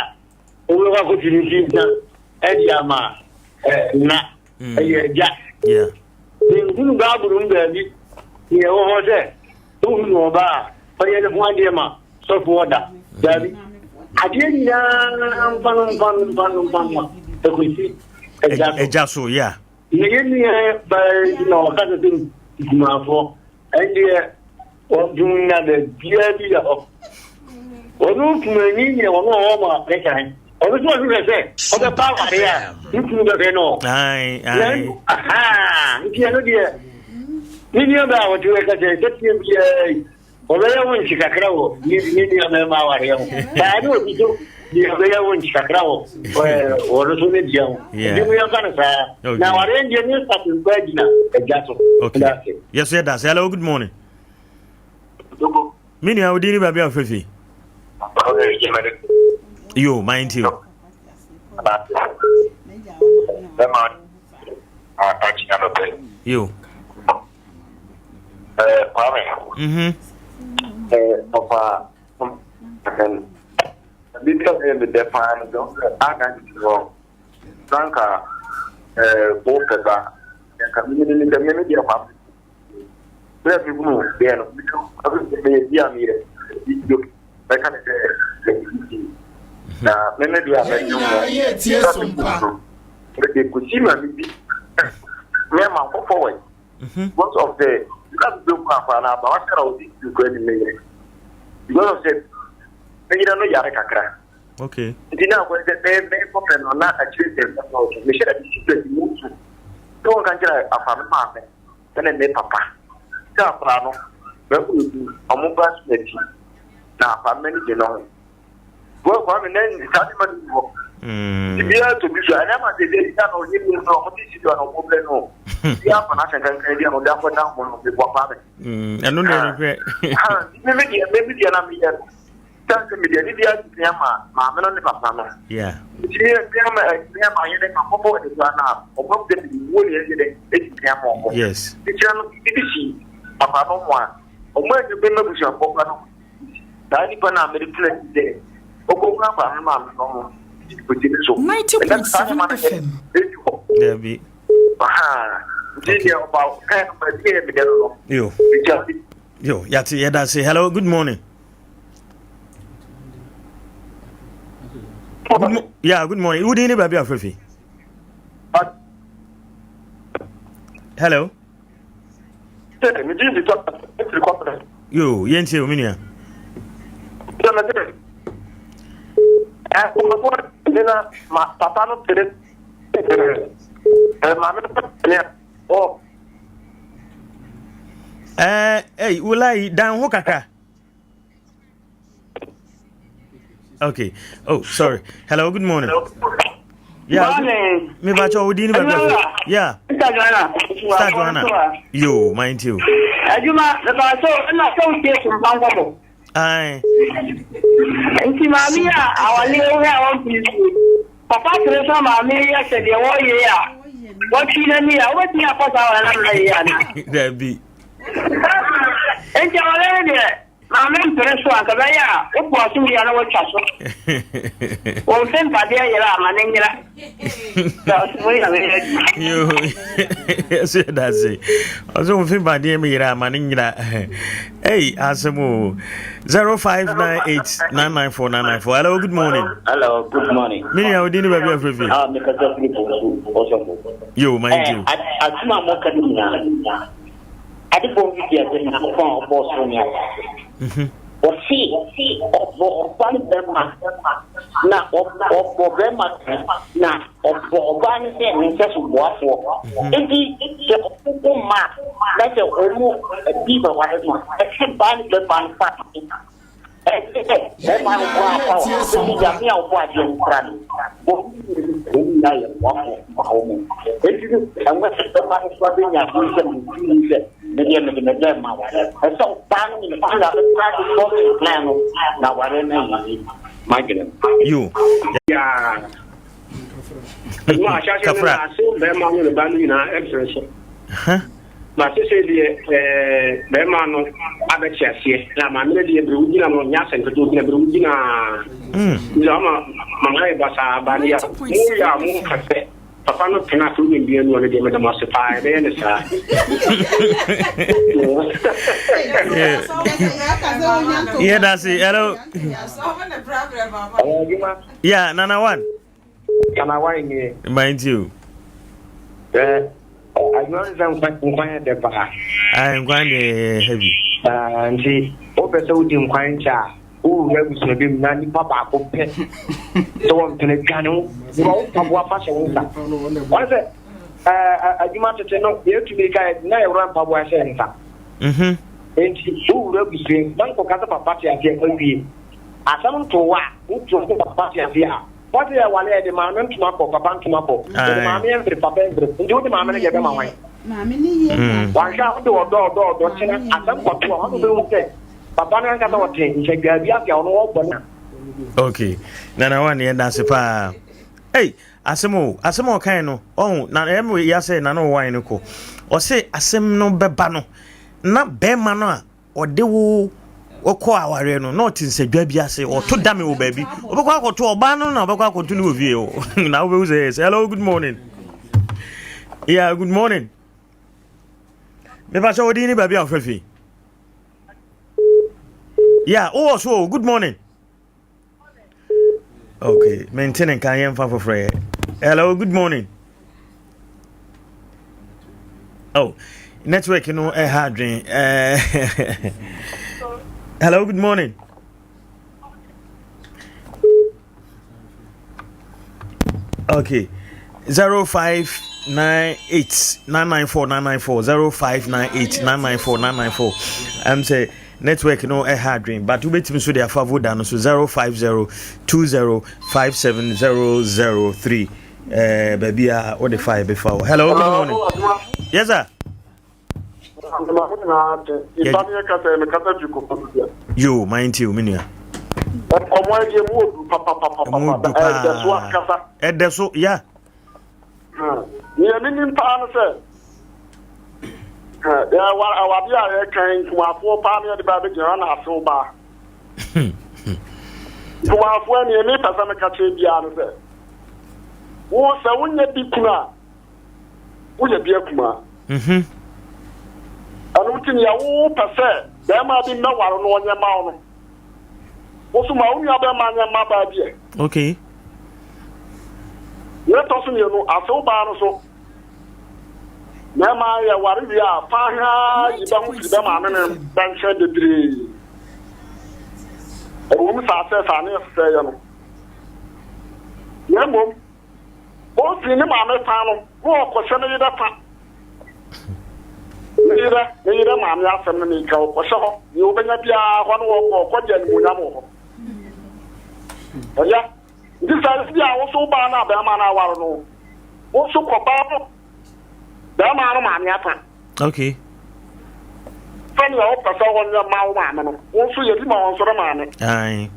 a wobɛkɔ akɔtu ne ti nsa ɛde ama ɛɛ na mm. ɛyɛ agya. Nhunu Bible mu baabi nea ɛwɔ hɔ sɛ wohunu ɔbaa a ɔyɛ ne ho adeɛ ma sɔfo ɔda. Daabi. Adeɛ nyinaa mfa no mfa no mfa no mfa no ɛkɔsi agya so. Agya so, yeah. Na yɛn nua baa yi na ɔka sɛ sɛ nkumafoɔ ɛndeɛ wɔntum nna baabiara bi da hɔ. Ɔno nkumani deɛ ɔno ɔwɔ ma ne kan. Ɔno nso ɔhwehwɛ sɛ ɔbɛpa aware a ne kunu bɛhwɛ no. Nti ɛno deɛ ne nua baa a ɔte hɔ ka sɛ sɛteɛ biara yi Ɔbɛyɛ wo nkye kakra wɔ ne ne nua mmarima awareɛ ho. Saa ne obi so deɛ ɔbɛyɛ wo nkye kakra wɔ wɔn so ne deɛ ho. Ebi mu yɛmfa no saa. Na awareɛ deɛ ne nsase gyina agya so. Okay. Yes, yeah, that's. Hello, good morning. Me nua, wo din ne baabi a wofrɛ fi? Yo, mind you. Yo. Eh, Kwame. Mhm. Eh, papa. Biribi a ɔyɛ me dɛ paa no sɛ ɔsɛ ada nti hɔ nanka eh, wopɛ ba nka mene ne sɛ meme deɛ Kwame berɛ a mehunu deɛ no meyɛ bi a meyɛ video mɛka ne sɛ mɛdidi na meme deɛ a mɛdwo ho mede kɔsi ma me bi mɛma nkɔ forward Because of the because of the akwa na aba wasa na odi nkura ni meyere. Because of the meyere no yare kakra. Okay. Nti na akwa sɛ me me kɔpɛ no na akyire sɛ ɛsɛ na ɔtɔ. Mehyɛ da bi secret mu nsu. Sɛ wɔn ka nkyerɛ afa me maame ɛne me papa. Sɛ akora no bɛkɔ ebi ɔmo ba so n'akyi na afa me ne gye no ho. Well, Kwame, na saa nneɛma no nni hɔ. Nti biara tɔ bi so a, ɛna ama sɛ ebi na ɔnyɛ bi no, ɔmo de si do a na ɔmo brɛ no. Bi afa n'asɛn kankan bi a na ɔde akɔ da ho no, meboa Kwame. Ɛno deɛ nokorɛ. Me me deɛ, me me deɛ na meyɛ no. Sɛ sɛ me deɛ ne bi atumi ama maame no ne papa no. Yeah. Nti me me ama me ama yɛ dɛ ma kɔbɔ ɔde kura na ɔmo ahu sɛ mede wuo ne ɛyɛ dɛ etumi ama ɔmo. Yes. Nti no bibi si papa no mo a, ɔmo anyi bɛma abusuafoɔ kora no. Saa nipa no a mede tena ti sɛ ɔkɔhunu akwadaa no maame no ho kɔsi ne so. Ɛnɛ saa nneɛma no yɛ ɛdi hɔ. Dabi. Nti deɛ ɔba kan no baabi yɛ medɛ no no. Yo. Yo, yate yɛda ase. Hello, good morning. Good mo yeah, good morning. Who did baabi afrɛ fi? Hello. Yo, yɛntie o, me nua. Papa no pere maame no pere ɔ. Ɛɛ, ɛyi, wulayi dan ho kakra. Okay. Oh, sorry. Hello, good morning. Hello. Yeah. Morning. Me ba cho wudi ni ba Yeah. Star Joanna. Star Joanna. Yo, mind you. Adwuma, me ba so na so tie so mpa nkɔmɔ. Ai. Nti maame a awale ewu a wɔn pii so. Papa tere sɛ maame yɛ sɛ deɛ wɔyɛ a wɔtwi n'ani a wobɛtumi akɔ saa awale no ama yɛ ana? Dabi. Nti awale no deɛ Maame mpene so anka ɛbɛyɛ a wo po aso wie a na woatwa so. Wo mfe mpadeɛ yera a ma ne nyera. Yo, ɛso yɛ dase. Ɔsɛ wo mfe mpadeɛ mi yera a ma ne nyera. Hey, asɛm o. 0598994994. Hello, good morning. Hello, good morning. Me nua odi ne baabi afrɛ fi. Ah, me kasa firi Bonsu, Ɔsɔfo. Yo, my eh, dear. Asɛm a moka no nyinaa. Ade bɔ bi di ase Nyankopɔn a ɔbɔɔ soro ne asase. Mhm. Ɔse ɔbɔ ɔba ne bɛma na ɔbɔ bɛma na ɔbɔ ɔbaa no sɛ ne nsɛso boafoɔ. Mhm. Enti sɛ ɔkoko mma na sɛ ɔmo bi bɛware no a, ɛsɛ baa ne bɛma no fa Ɛsɛ sɛ bɛrima no boa apaw sɛ Nyame a ɔbɔ adeɛ no kora no. Wɔn mmienu wɔn nyinaa yɛ boafo ma wɔn. Enti no, ɛnyɛ sɛ bɛrima no nso abɛnya adwene sɛ metumi sɛ me deɛ mede me bɛrima awareɛ. Ɛsɛ sɛ ɔbaa no ne ne na bɛtra ase sɔre plan no na awareɛ no ayɛ yie. M'adwene no. Yo. Yeah. Adwuma ahyɛaseɛ no Kafra. na asew bɛrima no ne ba no nyinaa ɛmpere so. Huh? Na sesei deɛ ɛɛ bɛrima no abɛte aseɛ na maame no deɛ bere wogyina no nyɛ asɛm ketewa ogyina bere wogyina. Nti ama mama ayɛ basaa ba no yɛ mo yɛ a mo ka sɛ papa no tena ase wonim bia nu ɔno deɛ meda mo ase paa ɛbɛyɛ ne saa. Yeah, that's it. Hello. Yeah, Nana One. Nana One nie. Mind you. Eh, adwuma no sɛ nkwan yɛ dɛ paa. Ah, nkwan deɛ heavy. Ah, nti wopɛ sɛ wodi nkwan kyɛ a wowura abusua bi mu na nipa baako pɛ sɛ wɔmpene dwane wo ma wo mpaboa fa hyɛ wo nsa. Wɔn sɛ adwuma tete no yɛtumi ka na yɛwura mpaboa hyɛ nsa. Mhm. Nti wowura abusua mu na nkɔka sɛ papa te aseɛ awie. Asɛm ntoo wo a, wotu wo papa te aseɛ a, wɔse yɛ wale a yɛde maame ntoma kɔ, papa ntoma kɔ, yɛde maame ɛmfiri, papa ɛmfiri, nti wode maame no deɛ bɛma hwan? Wanhwɛ a wode ɔdɔ ɔdɔ ɔdɔ kyena asɛm kɔto a, hɔ na wobɛhu sɛ papa no ankasa ɔte nhyɛdwaa bi ase a ɔno ɔbɔ no. Okay, Nana Wane yɛda ase paa. Ei, asɛm o, asɛm a ɔkae no, ɔho, na ɛyɛ ya sɛ Nana Ɔwan no kɔ. Ɔse asɛm no bɛba no, na bɛrima no a ɔde wo kɔ awareɛ no na ɔte nsadwa bi ase ɔto dame wɔ baabi ɔbɛkɔ akɔto ɔbaa no na ɔbɛkɔ akɔto no wɔ fie o na wobɛhu sɛ yes hello good morning yeah good morning mepa sɛ wodin ne baabi a wofrɛ fi yeah wowɔ so o good morning okay mente ne nka yɛmfa foforɔ yɛ hello good morning oh network no ɛha adwen eh, hello good morning okay 0598 994 994 0598 994 994 I'm say network no ɛha adwen but wobɛtumi so de afa voda no so 050 2057003 eh, baabi a wode fa yɛbɛfa wo hello good morning yes sir Yo, mind you, me nua. Nkɔmɔ ɛdeɛ mu odu papapapapa. Mu odu paa. Ɛdɛ so ankasa. Ɛdɛ so, ya. Nea mi nim paa no sɛ, awadeɛ a yɛka nkumafoɔ paa ne yɛde ba abɛgyina na asew baa. Nkumafoɔ nea mi pɛ sɛ meka kyerɛ biara no sɛ, wo sɛ wonyɛ bi kunu a, woyɛ bea kumaa. Mhm. Ɛno nti nea wopɛ sɛ bɛrima bi mmɛware no ɔnyɛ ma wo no, wo so ma wo nua bɛrima nyɛ mma baa bi ɛ. Okay. Nea ɛtɔ so mmienu, asew baa no so, mmarima yɛware wie a, fa he yi bɛ ho firi bɛ maame ne bɛ nkyɛn bebree. Ɛwom saa sɛ saa ne ɛsɛ yɛ no. Na mmom, Ofi ne maame fa no, na ɔkɔhyɛ ne yerɛ fa. Ne yerɛ, ne yerɛ maame asɛm no meka, ɔkɔhyɛ hɔ, nea ɔbɛnya biara hɔ no ɔkɔ, ɔkɔgye animuonyam wɔ hɔ. Ɛyɛ, nti sɛ ebi a wo so baa no a bɛrima no aware no, wo so kɔ baa no, bɛrima no maame afa. Okay. Sɛnea wopɛ sɛ ɔnyɛ ma wo maame no, wo nso yɛ bi ma wɔn nso ne maame. Ae.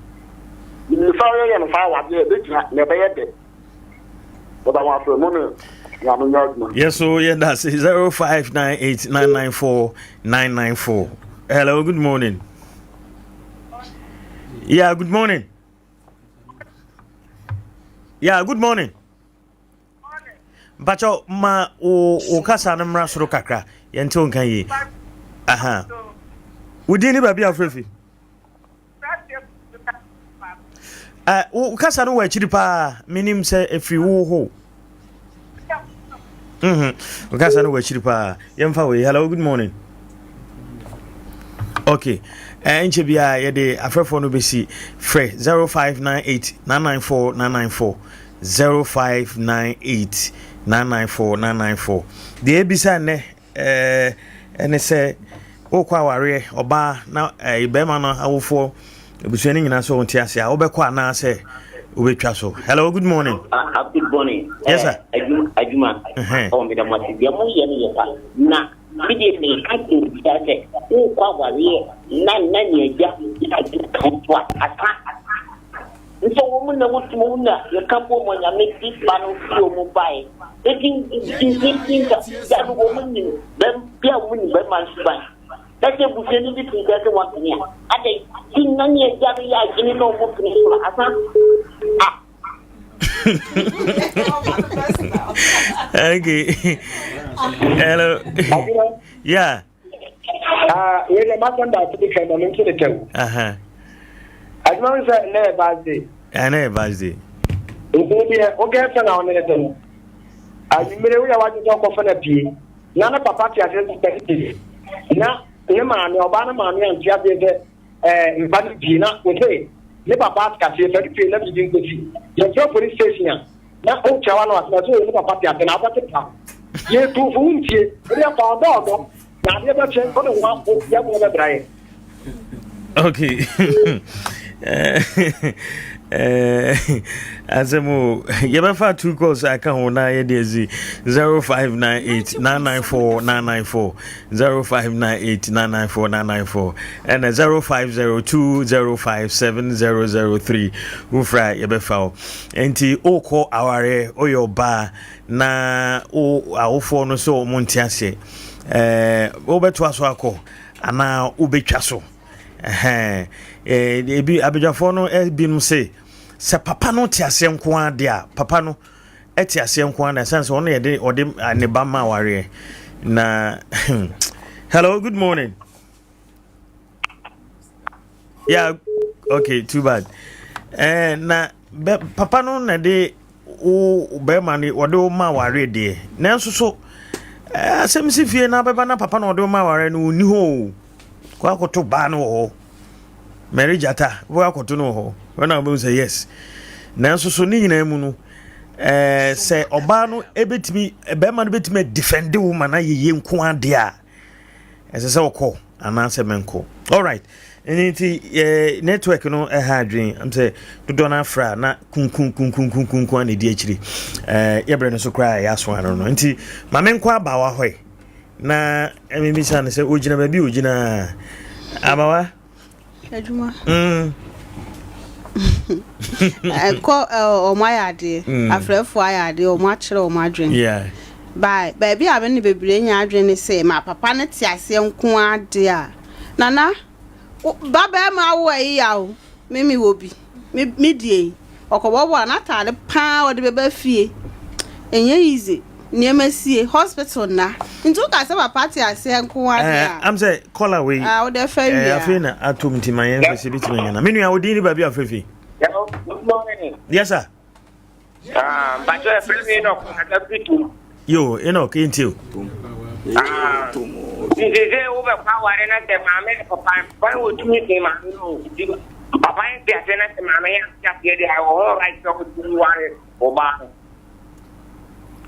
Menim sɛ woyɛ no saa awadeɛ a, ɛbɛgyina na ɛbɛyɛ dɛ. Meda mo ase, mo ne Nyame nyɛ adwuma. Yɛ so yɛda ase 0598994994. Hello, good morning. Yeah, good morning. Yeah, good morning. Mpakyɛw ma wo wo kasa no mmra soro kakra. Yɛnte wo nka yie. Aha. Wo din ne baabi a wofrɛ fi? Uh, wo kasa no wɔ akyiri paa. Menim sɛ ɛfiri wo hɔ. Mhm. Wo kasa no wɔ akyiri paa. Yɛmfa wei. Hello, good morning. Okay. Eh, nkyɛ biara yɛde afrɛfoɔ no bɛsi frɛ 0598 994 994 0598 994 994. Deɛ ebisa nnɛ ɛɛ ɛne sɛ wokɔ awareɛ ɔbaa na ɛɛ bɛrima no awofoɔ abusua no nyinaa sɛ wɔn te ase a wobɛkɔ anaasɛ wobɛtwa so. Hello, good morning. Ah, ah, good morning. Yes, sir. Eh, adwuma, adwuma. Oh, me da mo ase. Deɛ mo yɛ no yɛ pa. Na me deɛ me ka kyerɛ obiara sɛ wokɔ awareɛ na na nea agya na agya kan to a asa. Nso wɔn Wɔn na wɔtum wɔn na yɛka bɔ mu Nyame de ba no fi wɔn bae. Eti nti nti nka ya no wɔn nim bɛm bia wɔn nim bɛma nsuban. Na sɛ busua no bi pii sɛ sɛ wɔn pene a adɛn ti na ne agya no yɛ adwene na wɔn pene so a asa a. Okay. Hello. Yeah. Ah, wei deɛ masɛm baako bi kan ma mente ne tɛw. Adwuma no sɛ nnɛ yɛ birthday. Ɛnɛ yɛ birthday. Nti deɛ wo girlfriend a ɔne ne te no, anwummere woyɛ w'adwene sɛ ɔkɔfa no apue na ne papa te aseɛ sɛ pɛ pie na ne maame ɔbaa no maame ante aseɛ sɛ ɛɛ mfa no pie na ɔsɛ ne papa ate aseɛ fa no pie na biribi nkɔsi yɛmfrɛ police station a na wokyɛ wa no ase na sɛ ɔne papa te ase na wobɛte pa yɛtu fo wontie wode afa ɔdɔ ɔdɔ na adeɛ bɛkyɛ wode ho apo yɛboɔ bɛbra yɛ. Okay. Asɛm o yɛbɛfa two calls aka ho na yɛde asi 0598 994 994 0598 994 994 ɛna 0502 057003 wofra yɛbɛfa wo. Nti wokɔ awareɛ woyɛ ɔbaa na wo awofoɔ no sɛ wɔn nte aseɛ ɛɛ wobɛtoa so akɔ anaa wobɛtwa so ɛhɛn ɛɛ ebi abadwafoɔ no ebinom se sɛ papa no te aseɛ nko ara deɛ a papa no te aseɛ nko ara deɛ ɛsan sɛ ɔno yɛde ɔde ne ba ma awareɛ na hello good morning. Yeah, okay, too bad. Eh, na bɛ, papa no na de wo bɛrima no wɔde wo ma aware deɛ. Nanso so eh, asɛm si fie na bɛba na papa na ɔde wo ma aware no ɔnni hɔ o. Kɔ akɔto baa no wɔ hɔ. Mary Jata, wo akɔto no wɔ hɔ. Wɔn na wɔbɛhu sɛ yes. Nanso so ne nyinaa mu no eh, sɛ ɔbaa no ebetumi bɛrima no betumi adifɛnde wo ma no ayɛ yie nko adeɛ a ɛsɛ sɛ ɔkɔ anaasɛ menkɔ alright ɛno nti eh, network no ɛha adwene am sɛ dodoɔ no afra a na kunkunkunkunkunkunkun a na ɛdi akyiri eh, yɛbrɛ no so koraa ɛyɛ aso ano no nti ma menkɔ abawa hɔ yi na memisa no sɛ ɔgyina baabi ɔgyina abawa Adwuma. Mm. Ɛkɔ ɔmo ayɛ adeɛ. Mm. Afrɛfoɔ ayɛ adeɛ ɔmo akyerɛ ɔmo adwene. Yeah. By baabi a me ne bebree nya adwene ne sɛ ma papa no te aseɛ nko adeɛ a nana ba bɛrima awo ɛyi ya o me me wɔ bi. Me me deɛ yi, ɔkɔbɔbɔ a n'ataade paa ɔde bɛba fie. Ɛnyɛ easy. Nneɛma sie, hospital nna. Nti woka sɛ papa te aseɛ nko ara deɛ a. Eh, am sɛ kɔla wei. Ah, wode fa wie a. Eh, afei na atom nti ma yɛn hwɛ sɛ ebitumi anya na. Me nua, wo din ne baabi a wofrɛ fi? Hello, good morning. Yes, sir. Ah, mpakyɛ ɛfrɛ mi Enoch kasa firi tum. Yo, Enoch, yɛntie o. Ah, nti sɛ wobɛkɔ aware na sɛ maame ne papa papa wɔ tumi sen maame no nti papa yɛ te aseɛ na sɛ maame yɛ ante aseɛ deɛ wɔ ho right sɛ wotumi ware ɔbaa no.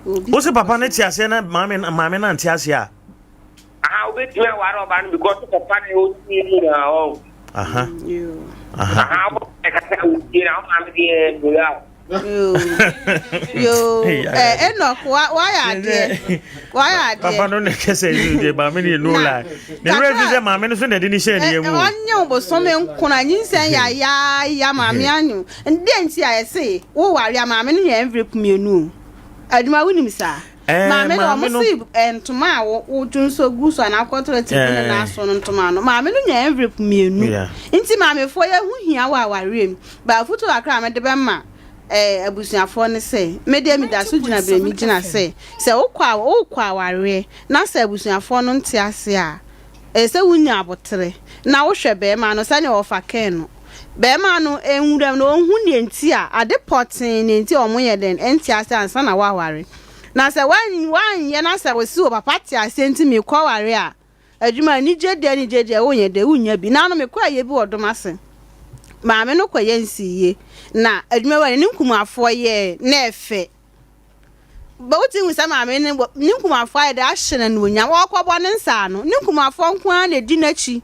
Wo sɛ papa no te aseɛ na maame maame no ante aseɛ a. Aha, wobɛtumi aware ɔbaa no because papa no wɔ tumi nyinaa ɔ. Aha. Aha, wobɛkasa wotie na wo maame deɛ bula. Yoo, eh, Enoch, wayɛ adeɛ. Wayɛ adeɛ. Papa no na kɛsɛ yi deɛ maame no yɛ no lie. Na ewura fi sɛ maame no so na ɛde ne hyɛ ne yam o. Ɔnyɛ wo bosome nkona nyinsɛn yayaaya maame anyo. Deɛ nti a yɛse wo ware a maame no yɛ envelope mmienu o. Adwuma wonim saa. Eh, Maame no ɔmo se ntoma a wo dwonso gu so anaa akɔ toilet gu ne nan so no ntoma no maame no nya envelope mmienu. Nti maamefoɔ yɛ ho hia wɔ awareɛ mu. But afutuo kakra a mede bɛma eh, abusuafoɔ ne sɛ, me deɛ meda so gyina berɛ megyina sɛ, sɛ wokɔ a wokɔ awareɛ na sɛ abusuafoɔ no nte aseɛ a, ɛsɛ sɛ wonya aboterɛ na wohwɛ bɛrima no sɛdeɛ wɔfa kɛn no. Bɛrima no nwura mu no ɔnhu deɛ nti a, ade pɔtee deɛ nti a wɔyɛ dɛn nte aseɛ ansa na woaware. Na sɛ woanyɛ na sɛ wose o papa te aseɛ nti mekɔ aware a, Adwuma, anigye deɛ anigye deɛ wonyɛ dɛ wonnya bi. Naano mekɔ ayie bi wɔ dom ase. Maame no kɔyɛ nsiyie na adwuma wura no ne nkumafoɔ yɛɛ na ɛfɛ. Bɛ wote hu sɛ maame no ne nkumafoɔ ayɛ dɛ ahyɛ no anuonyam. Ɔrekɔbɔ ne nsa ano. Ne nkumafoɔ nko ara na ɛdi n'akyi.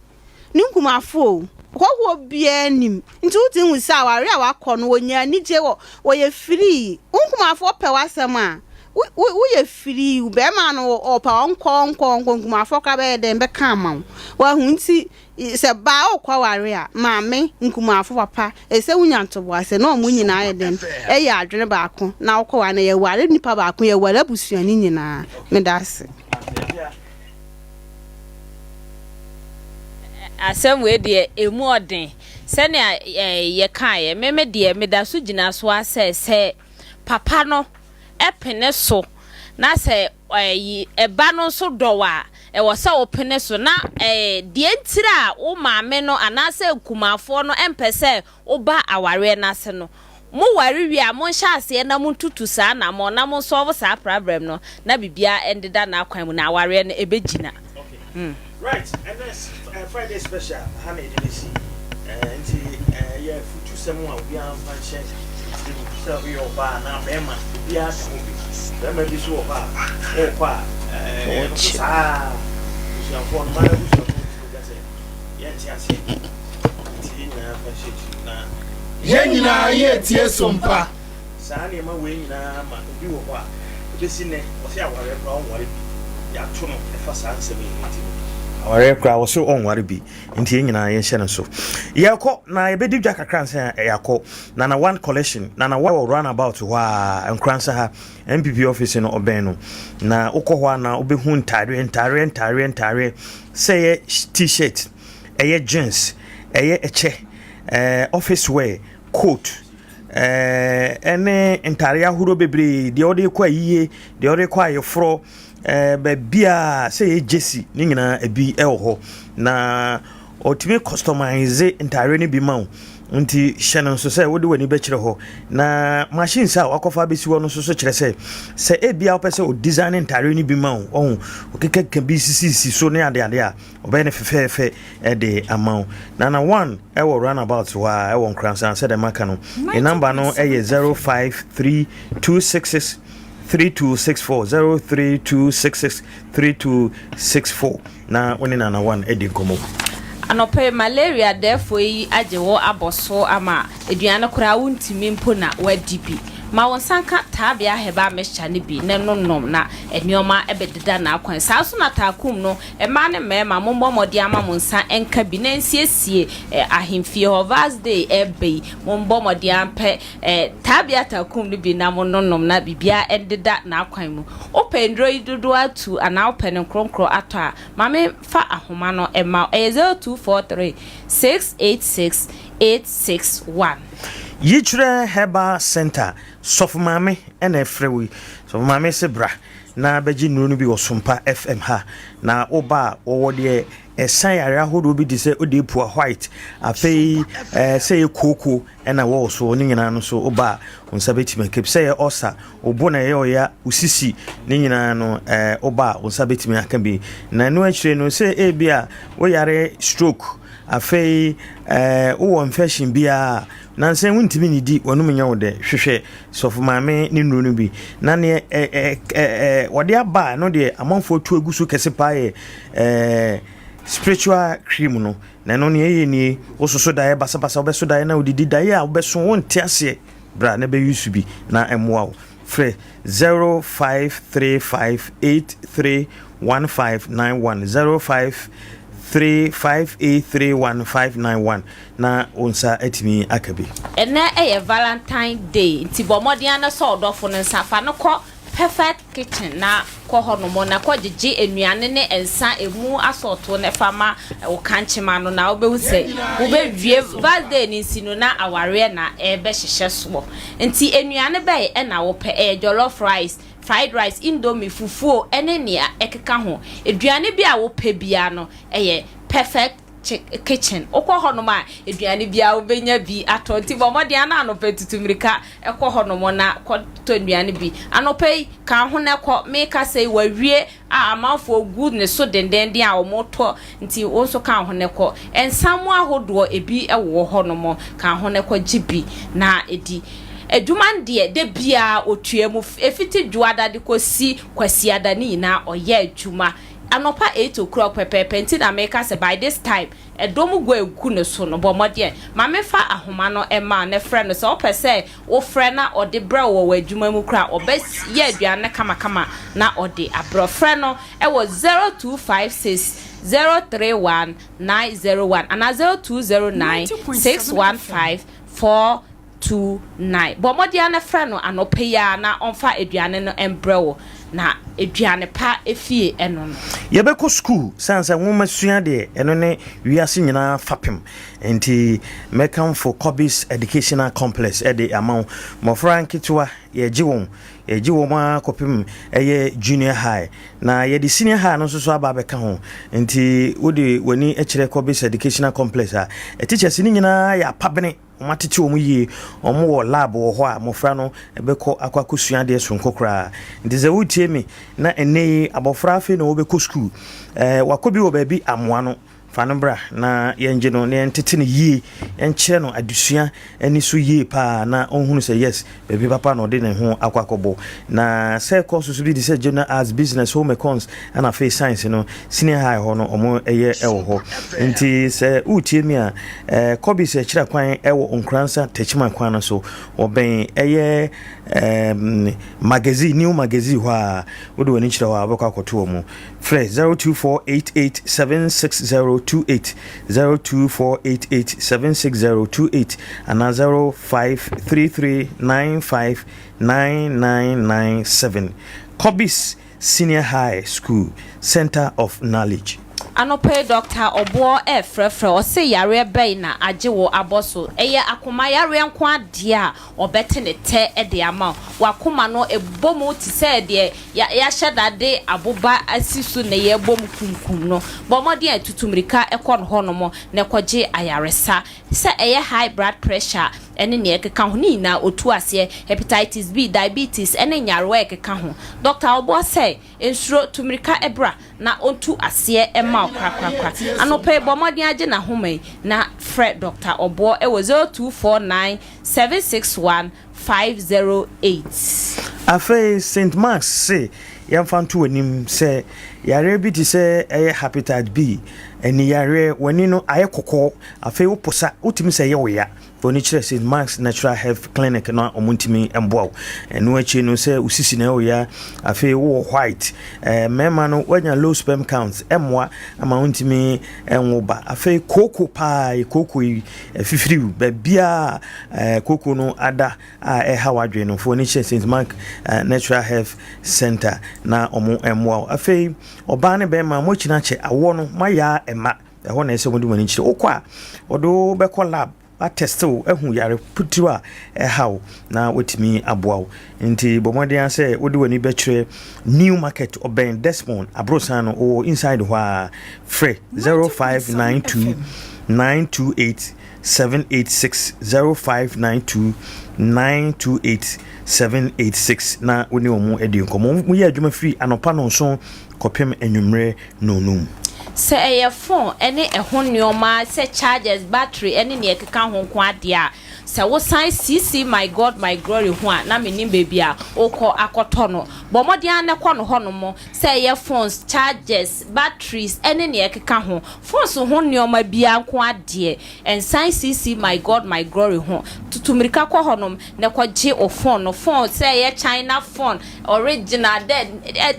Ne nkumafoɔ o. Hɔhoɔ biara nnim. Nti wote hu sɛ awareɛ a wakɔ no wɔnya anigye wɔ wɔyɛ firii. Wo nkumafoɔ pɛ w'asɛm a Wo wo woyɛ firii, bɛrima no ɔpɛ a ɔnkɔ ɔnkɔ ɔnkɔ nkumafoɔ koraa bɛyɛ dɛn bɛka ama wo. Wahu nti Sɛ baa wokɔ aware a, maame, nkumaafo, papa, ɛsɛ sɛ wonya ntoboase na wɔn nyinaa yɛ dɛn? Ɛyɛ adwene baako na wokɔ ware no. Yɛware nipa baako, yɛware abusua no nyinaa. Meda ase. Asɛm wei deɛ ɛmu ɔden. Sɛnea yɛkaeɛ, me me deɛ meda so gyina so ara sɛ, sɛ papa no pene so na sɛ ɛyi ɛba no nso dɔ wo a, ɛwɔ sɛ wopene so. Na deɛ ntira a wo maame no anaasɛ nkumafoɔ no mpɛ sɛ woba awareɛ no ase no, mo ware wie a monhyɛ aseɛ na montutu saa anammɔn na monsɔlve saa prabrɛm no na biribiara ndeda n'akwan mu na awareɛ no ɛbɛgyina. Okay. Right, ɛnɛ Friday special ha na yɛde bɛsi nti ɛyɛ afutusɛm a obiara mfa nhyɛ ne tirim sɛ woyɛ ɔbaa anaa bɛrima obiara ka ho bi. Bɛrima bi so wɔ hɔ a wokɔ a ɛno nso saa abusuafoɔ no mmaa abusuafoɔ tumi ka sɛ yɛnte aseɛ nti yɛn nyinaa mfa nhyɛ tirim na Yɛn nyinaa yɛretie Sompa. Saa nneɛma wei nyinaa ma obi wɔ hɔ a, ɛbɛsi nnɛ, ɔse awareɛ koraa ɔnware bi. Yɛato no ɛfa saa nsɛm yi ho nti no. Awareɛ koraa ɔse ɔnware bi nti yɛn nyinaa yɛnhyɛ no so. Yɛrekɔ na yɛbɛdi dwa kakra ansa yɛakɔ. Nana One Collection, Nana One wɔ roundabout hɔ ara, Nkoransa ha, NPP office no ɔbɛn no. Na wokɔ hɔ a na wobɛhu ntaareɛ, ntaareɛ, ntaareɛ, ntaareɛ, sɛ ɛyɛ t-shirt, ɛyɛ jeans, ɛyɛ ɛkyɛ, ɛɛ office wear, coat, ɛne ntadeɛ ahoroɔ bebree, deɛ wɔde rekɔ ayie, deɛ wɔde rekɔ ayeforɔ, ɛɛ baabiara sɛ ɛyɛ gyesi ne nyinaa ebi wɔ hɔ. Na wɔtumi customise ntadeɛ no bi ma wo. Nti hyɛ no nso sɛ wode w'ani bɛkyerɛ hɔ. Na machines a wakɔfa abɛsi hɔ no nso so kyerɛ sɛ, sɛ ebia wopɛ sɛ ɔdesign ntadeɛ no bi ma wo, ɔho, ɔkekaka bi sisisisi so ne adeade a, Ɔbɛyɛ no fɛfɛɛfɛ de ama wo. Nana one wɔ runabout hɔ a ɛwɔ Nkoransan sɛdeɛ maka no. Ne number no yɛ 053266 3264 03266 3264 na wo ne Nana one adi nkɔmmɔ. Anɔpa yi malaria dɛɛfoɔ yi agye wo abɔ so ama aduane koraa wontumi mpo na woadi bi. Ma wo nsa nka Taabea Herbal Mixture no bi na no nom na nnoɔma bɛdeda n'akwan. Saa nso na Taakum no Mmaa ne mmarima, mommɔ mmɔden ama mo nsa nka bi na nsiesie ahemfie hɔ. Vars Day reba yi, mommɔ mmɔden ara mpɛ Taabea Takum no bi na monnonom na biribiara ndeda n'akwan mu. Wopɛ nnuro yi dodoɔ atu anaa wopɛ no nkorɔnkorɔ atɔ a, ma memfa ahoma no mma wo. Ɛyɛ 0243 686 861. Yikyerɛ Herbal Centre, Sɔfo Maame na ɛfrɛ wo yi. Sɔfo Maame se bra na bɛgye nnuro no bi wɔ Sompa FM ha. Na woba a, wɔwɔ deɛ ɛsa yareɛ ahodoɔ bi te sɛ wode pua white, afei ɛɛ sɛ ɛyɛ kooko ɛna ɛwɔ wo so ne nyinaa no so woba a, wo nsa bɛtumi aka bi. Sɛ ɛyɛ ɔsa, wo bo na ɛyɛ ɔya, wo sisi ne nyinaa no ɛɛ woba a, wo nsa bɛtumi aka bi. Na ɛno akyire no, sɛ ebi a woyare stroke, afei ɛɛ wowɔ infection biara a, nansa yi wontumi nnidi, w'anom nyɛ wo dɛ, hwehwɛ Sɔfo Maame ne nnuro no bi. Na neɛ ɛ ɛ ɛ wɔde aba a ɛno deɛ amanfoɔ tu agu so kɛse paa yɛ ɛɛ spiritual cream no. Na ɛno neɛ ɛyɛ nie, wososo daeɛ basabasa, wobɛso daeɛ na wodidi daeɛ a wobɛso wonte aseɛ. Bra na bɛyi so bi na ɛmmoa wo. Frɛ 0535831591 0535831591. na wo nsa atumi aka bi. Ɛnnɛ yɛ Valentine day nti bɔ mmɔden ara na sɔ wo dɔfo no nsa fa no kɔ Perfect Kitchen na kɔ hɔnom na kɔ gyegye nnuane ne nsa ɛmu asɔɔto no fa ma wo kankyema no na wobɛhu sɛ wobɛwie Vals day no nsi no na awareɛ na ɛrebɛhyehyɛ soɔ. Nti nnuane bɛn na wopɛ? Ɛyɛ jollof rice, fried rice, indomie, fufuo ne nea ɛkeka ho. Aduane bi a wopɛ biara no ɛyɛ Perfect kitchen. Wokɔ hɔnom a, aduane biara wobɛnya bi atɔ. Nti bɔ mmɔden ara na anɔpa tutu mmirika kɔ hɔnom na kɔtɔ nnuane bi. Anɔpa yi, ka ho na kɔ. Merekasa yi, wɔawie a amanfoɔ gu ne so dendeenden a wɔretɔ. Nti wo nso ka ho na kɔ. Nsa mu ahodoɔ, ebi wɔ hɔnom. Ka ho na kɔgye bi na di. Adwuma no deɛ, da biara ɔtua mu. Ɛfiti Dwoada de kɔsi Kwasiada ne nyinaa ɔyɛ adwuma. Anɔpa 8 o'clock pɛpɛɛpɛ nti na meka sɛ by this time ɛdɔm gu agu ne so no, bɔ mmɔden ma memfa ahoma no mma wo na frɛ no. Sɛ wopɛ sɛ wofrɛ na ɔde brɛ wo wɔ w'adwuma mu koraa a, ɔbɛyɛ aduane no kamakama na ɔde abrɛ wo. Frɛ no wɔ 0256 031 901 anaa 0209 615 429. Bɔ mmɔden ara na frɛ no anɔpa yi ara na ɔmfa aduane no mbrɛ wo, na aduane pa fie ɛno no. Yɛbɛkɔ sukuu sane sɛ nwoma sua deɛ ɛno ne wiase nyinaa fapem nti mɛkamfo Kobe's Educational Complex de ama wo. Mmɔfra nketewa yɛgye wɔn, yɛgye wɔn ara kɔpem ɛyɛ junior high na yɛde senior high no nso so aba abɛka ho nti wode w'ani kyerɛ Kobe's Educational Complex a, teachers no nyinaa yɛ apabene. Wɔatete wɔn yie. Wɔwɔ lab wɔ hɔ a mmɔfra no bɛkɔ akɔ akɔsua adeɛ soronko koraa. Nti sɛ woretie me na ɛnnɛ yi abɔfra afei na ɔrebɛkɔ sukuu, ɛɛ wakɔ bi wɔ baabi amoa no, fa no bra na yɛngye no na yɛntete no yie, yɛnkyerɛ no adesua ani so yie paa na ɔnhunu sɛ yes, baabi papa na ɔde ne ho akɔ akɔbɔ. Na sɛ courses bi te sɛ General Arts, Business, Home Econs ɛna afei Science no, Senior High hɔ no wɔyɛ wɔ hɔ. Nti sɛ woretie me a, eh, Kɔbis akyira kwan wɔ Nkoransa Techiman kwan no so. Wɔbɛn ɛyɛ eh, magazine, new magazine hɔ a, wode w'ani kyerɛ hɔ a wobɛkɔ akɔto wɔ mu. Frɛ 0248876028, 0248876028 anaa 0533959997. Kɔbis Senior High School, Centre of Knowledge. Anɔpa yi Dɔkta Ɔboɔ refrɛfrɛ, ɔse yareɛ bɛn na agye wo abɔ so? Ɛyɛ akoma yareɛ nko ara deɛ a, ɔbɛte ne tɛ de ama wo. W'akoma no bɔ mu te sɛ deɛ yɛahyɛ da de aboba asi so na yɛrebɔ mu kumkum no. Bɔ mmɔden a tutu mmirika kɔ hɔnom na kɔgye ayaresa. Sɛ ɛyɛ high blood pressure ne nea ɛkeka ho, ne nyinaa ɔtu aseɛ, hepatitis B, diabetes ne nyarewa a ɛkeka ho. Dɔkta Ɔboa sɛ, Nsuro, tu mmirika bra na ɔntu aseɛ mma wo korakorakora. Anɔpa yi, bɔ mmɔden ara gye n'ahoma yi na frɛ Dɔkta Ɔboɔ wɔ 0249 761 508. Afei Saint Mark's se yɛmfa nto w'anim sɛ yareɛ bi te sɛ ɛyɛ hapetite B, ani yareɛ, w'ani no ayɛ kɔkɔɔ, afei wo posa, wotumi sɛ ɛyɛ wo ya. Fa w'ani kyerɛ Saint Mark's Natural Health Clinic na wɔntumi mmoa wo. Ɛno akyi no sɛ wo sisi na ɛyɛ wo ya, afei wowɔ white, eh, mmarima no woanya low sperm count, ɛmmoa ama wontumi nwo ba. Afei kooko paa, kooko yi Afifiriw, baabiara a kooko no ada a ɛhaw adwene no, fa w'ani kyerɛ St. Mark Natural Health Center na wɔn mmoa wo. Afei, ɔbaa ne bɛrima, moakyini akyɛ, awoɔ no, moayɛ a ɛma. Ɛhɔ na ɛsɛ wɔde mo ani kyerɛ. Wokɔ a, wɔde wo bɛkɔ lab atɛste wo, ahu yare putiriw a ɛha wo na watumi aboa wo. Nti bɔ mmɔden ara sɛ wode w'ani bɛkyerɛ New Market, ɔbɛn Desmond aborosan no, wɔ inside hɔ ara. Frɛ 0592 928 786, 0592 928 786 na wo ne wɔn adi nkɔmmɔ. Wɔyɛ adwuma firi anɔpa nɔnson kɔpem anwummerɛ nɔnnum. Sɛ ɛyɛ fon ne ɛho nneɛma sɛ chargers, battery ne nea ɛkeka ho nko ara deɛ a, Sɛ wosan sisi My God My Glory ho a, na mennim baabi a wokɔ akɔtɔ no. Bɔ mmɔden ara na kɔ no hɔnom, sɛ ɛyɛ phones, chargers, batteries, ne nea ɛkeka ho. Phones ho nneɛma biara nko ara deɛ, nsan sisi My God My Glory ho. Tutu mmirika kɔ hɔnom na kɔgye wo phone no. Phone, sɛ ɛyɛ China phone, original, dɛ,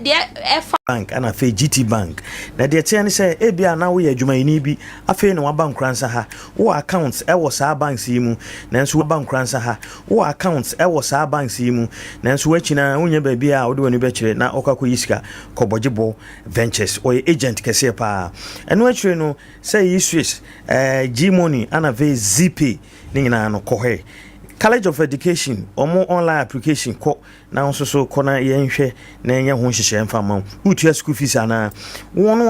deɛ ɛfa. Bank ɛna afei GT Bank. Na deɛ ɛteɛ ne sɛ ebia na woyɛ adwumayɛni bi afei na waba Nkoransa ha. Wowɔ accounts wɔ saa banks yi mu nanso waba Nkoransa ha. Wowɔ accounts wɔ saa banks yi mu nanso w'akyi no ara wonnya baabi a wode w'ani bɛkyerɛ na wokɔ akɔyi sika kɔ Bɔgyebɔ Ventures. Ɔyɛ agent kɛseɛ paa. Ɛno akyire no sɛ yi Swiss, eh, G-Money ɛna afei Zeepay ne nyinaa no kɔ hɔ ɛ. College of Education wɔn online application kɔ Na wo nso so kɔ na yɛnhwɛ na yɛnyɛ ho nhyehyɛe mfa mma wo. Woretua sukuu fees anaa? Wɔn a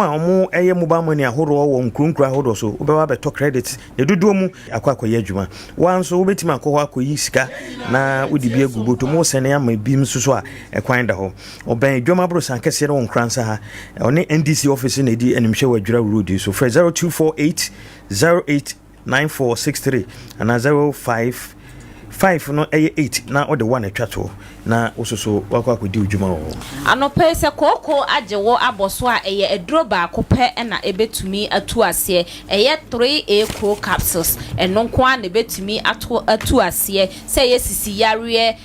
wɔyɛ mobile money ahoroɔ wɔ nkuro nkuro ahodoɔ so, wobɛba abɛtɔ credit ne dodoɔ mu akɔ akɔyɛ adwuma. Wo ara nso wobɛtumi akɔ hɔ akɔyi sika na wode bi agu bɔtɔ mu, wosɛne ama bi nso so a, ɛkwan da hɔ. Ɔbɛn Dwam Aborosan kɛseɛ no wɔ Nkoransa ha. Ɔne NDC office na ɛdi animhwɛ wɔ Adwira Road yi so. Frɛ 0248 08 9463 anaa 05. 5 no yɛ 8 na wode 1 atwa toɔ na wo soso woakɔ akɔdi wo dwuma wɔ hɔ. Anɔpa yi sɛ kooko agye wo abɔ so a, ɛyɛ aduro baako pɛ na ɛbɛtumi atu aseɛ. Ɛyɛ 3A Pro Capsules. Ɛno nko ara na ɛbɛtumi ato atu aseɛ, sɛ ɛyɛ sisi yareɛ,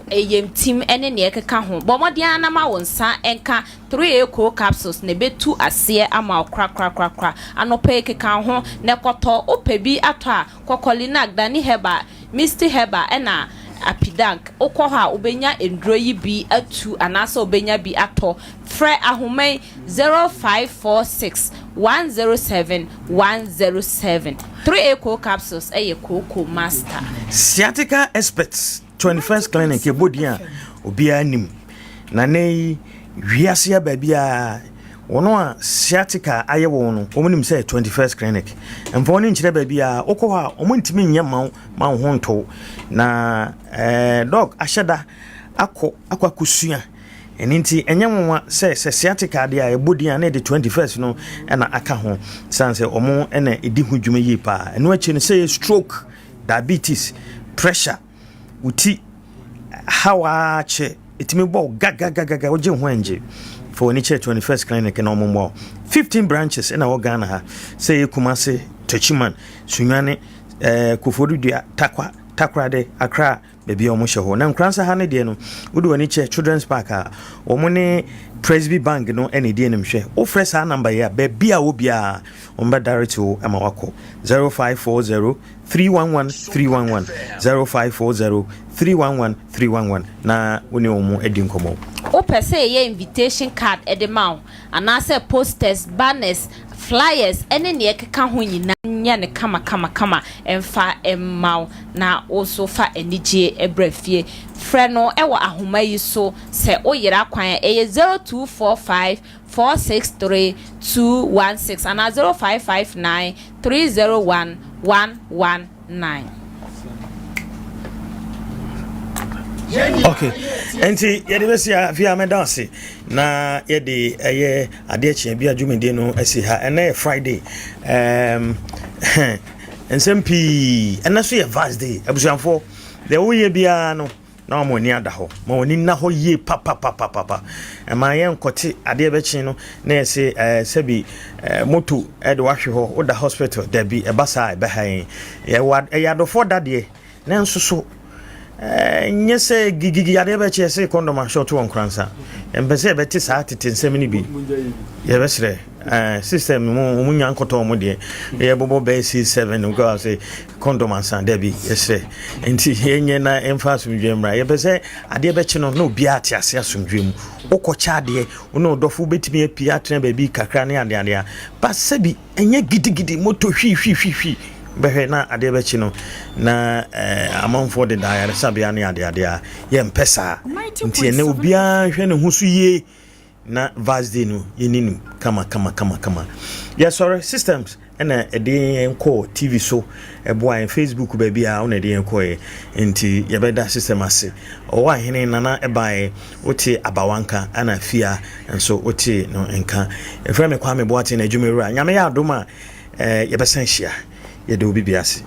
ɛyamtim ne nea ɛkeka ho. Bɔ mmɔden ara na ma wo nsa nka 3A Pro Capsules na ɛbɛtu aseɛ ama wo korakorakorakora. Anɔpa yi keka wo ho na kɔtɔ. Wopɛ bi atɔ a, kɔ Kɔlinak, Dani Herbal, Misty Herbal ɛna Apidank. Wokɔ hɔ a, wobɛnya nnuro yi bi atu anaasɛ wobɛnya bi atɔ. Frɛ ahoma yi, 0546 107 107. 3A Cold Capsules yɛ kooko master. Sciatica Experts 21st Clinic yɛbɔ din a obiara nim. Na nnɛ yi wiase aba biara wɔn a sciatica ayɛ wɔn no wɔn nim sɛ 21st Clinic. Mfa wɔn nkyerɛ baabi a wokɔ hɔ a wɔn ntumi nyɛ ma wo ma wo ho ntow. Na ɛɛ eh, dɔg ahyɛ da akɔ akɔ akɔsua. Ɛno nti ɛnyɛ nwanwa sɛ sɛ sciatica adeɛ a ɛbɔ din a na ɛde 21st no na aka ho sane sɛ wɔn na ɛdi ho dwuma yie paa. Ɛno akyi no sɛ yɛ stroke, diabetes, pressure, wo ti haw ara kyɛ ɛtumi bɔ wo gagagagaga wogye ho angye fa w'ani kyerɛ 21st clinic na wɔn mmoa wo. 15 branches na ɛwɔ Ghana ha sɛ yɛ Kumase, Techiman, Sunyani, eh, Koforidua, Takwa, Takoradi, Accra, baabi a wɔhyɛ hɔ. Na Nkoransa ha no deɛ no, wode w'ani kyerɛ Children's Park a, wɔn ne Presby Bank no na ɛdi anim hwɛ. Wofrɛ saa namba yi a, baabi a wɔ biara, wɔn bɛ direct wo ma wakɔ. 0540 311 311 0540 311 311 na wo ne wɔn adi nkɔmmɔ. Wopɛ sɛ yɛyɛ invitation card de ma wo anaasɛ posters, banners, flyers ne nea ɛkeka ho nyinaa nyɛ no kamakamakama mfa mma wo na wo nso fa anigyeɛ bra fie. Frɛ no wɔ ahoma yi so sɛ woyera kwan a, ɛyɛ 0245 463 216 anaa 0559 301 119. Okay, nti yɛde bɛsi afei a mɛda ase na yɛde ɛyɛ adeɛ kyeɛ bi a dwumadie no asi ha. Ɛnɛ yɛ Friday. Um, nsɛm pii ɛnɛ so yɛ Vars Day. Abusuafoɔ, deɛ woyɛ biara no na wɔn ani ada hɔ. Ma wɔn ani nna hɔ yie papapapapa. Ɛma yɛn nkɔte adeɛ bɛkye no na yɛse ɛɛ sɛbi ɛɛ moto ɛde wahwe hɔ woda hospital dabi ɛba saa ɛbɛha yɛn. Yɛwɔ ɛyɛ adɔfoɔ dadeɛ nanso so ɛnyɛ sɛ gigigi adeɛ bɛkye yɛse kɔndɔm ahyɛ ɔto wɔn koransa. Yɛmpɛ sɛ yɛbɛte saa tete nsɛm no bi. Yɛbɛsrɛ ɛɛ system no mu wɔn nya nkɔtɔ wɔn deɛ yɛbɔbɔ bɛyɛ 6 7 nkɔ ase kɔndɔm ansa dabi yɛsrɛ nti yɛnyɛ na ɛmfa asomdwoe mmra. Yɛpɛ sɛ adeɛ bɛkye no na obiara te ase asomdwoe mu. Wokɔkyɛ adeɛ wo ne ɔdɔfo wobɛtumi apue atena baabi kakra ne adeadeɛ a ba sɛbi ɛnyɛ gidigidi moto hwihwihwihwi bɛhwɛ na adeɛ bɛkye no na eh, amanfoɔ deda ayaresabea ne adeadeɛ a yɛmpɛ saa. Nti ɛnɛ obiara hwɛ ne ho so yie na Vars Day no yɛni no kama kama kama kama. Yɛsɔre systems ɛna ɛde yɛn kɔɔ TV so ɛboa yɛn Facebook baabi a ɔna ɛde yɛn kɔɛ nti yɛbɛda system ase. Ɔwɔ ahene nana ɛbaeɛ wote abawa nka ɛna fia nso wote no nka. Ɛfrɛ me Kwame Boateng na adwuma wura. Nyame yɛ adom a eh, yɛbɛsan hyia. Yɛde obi bi ase.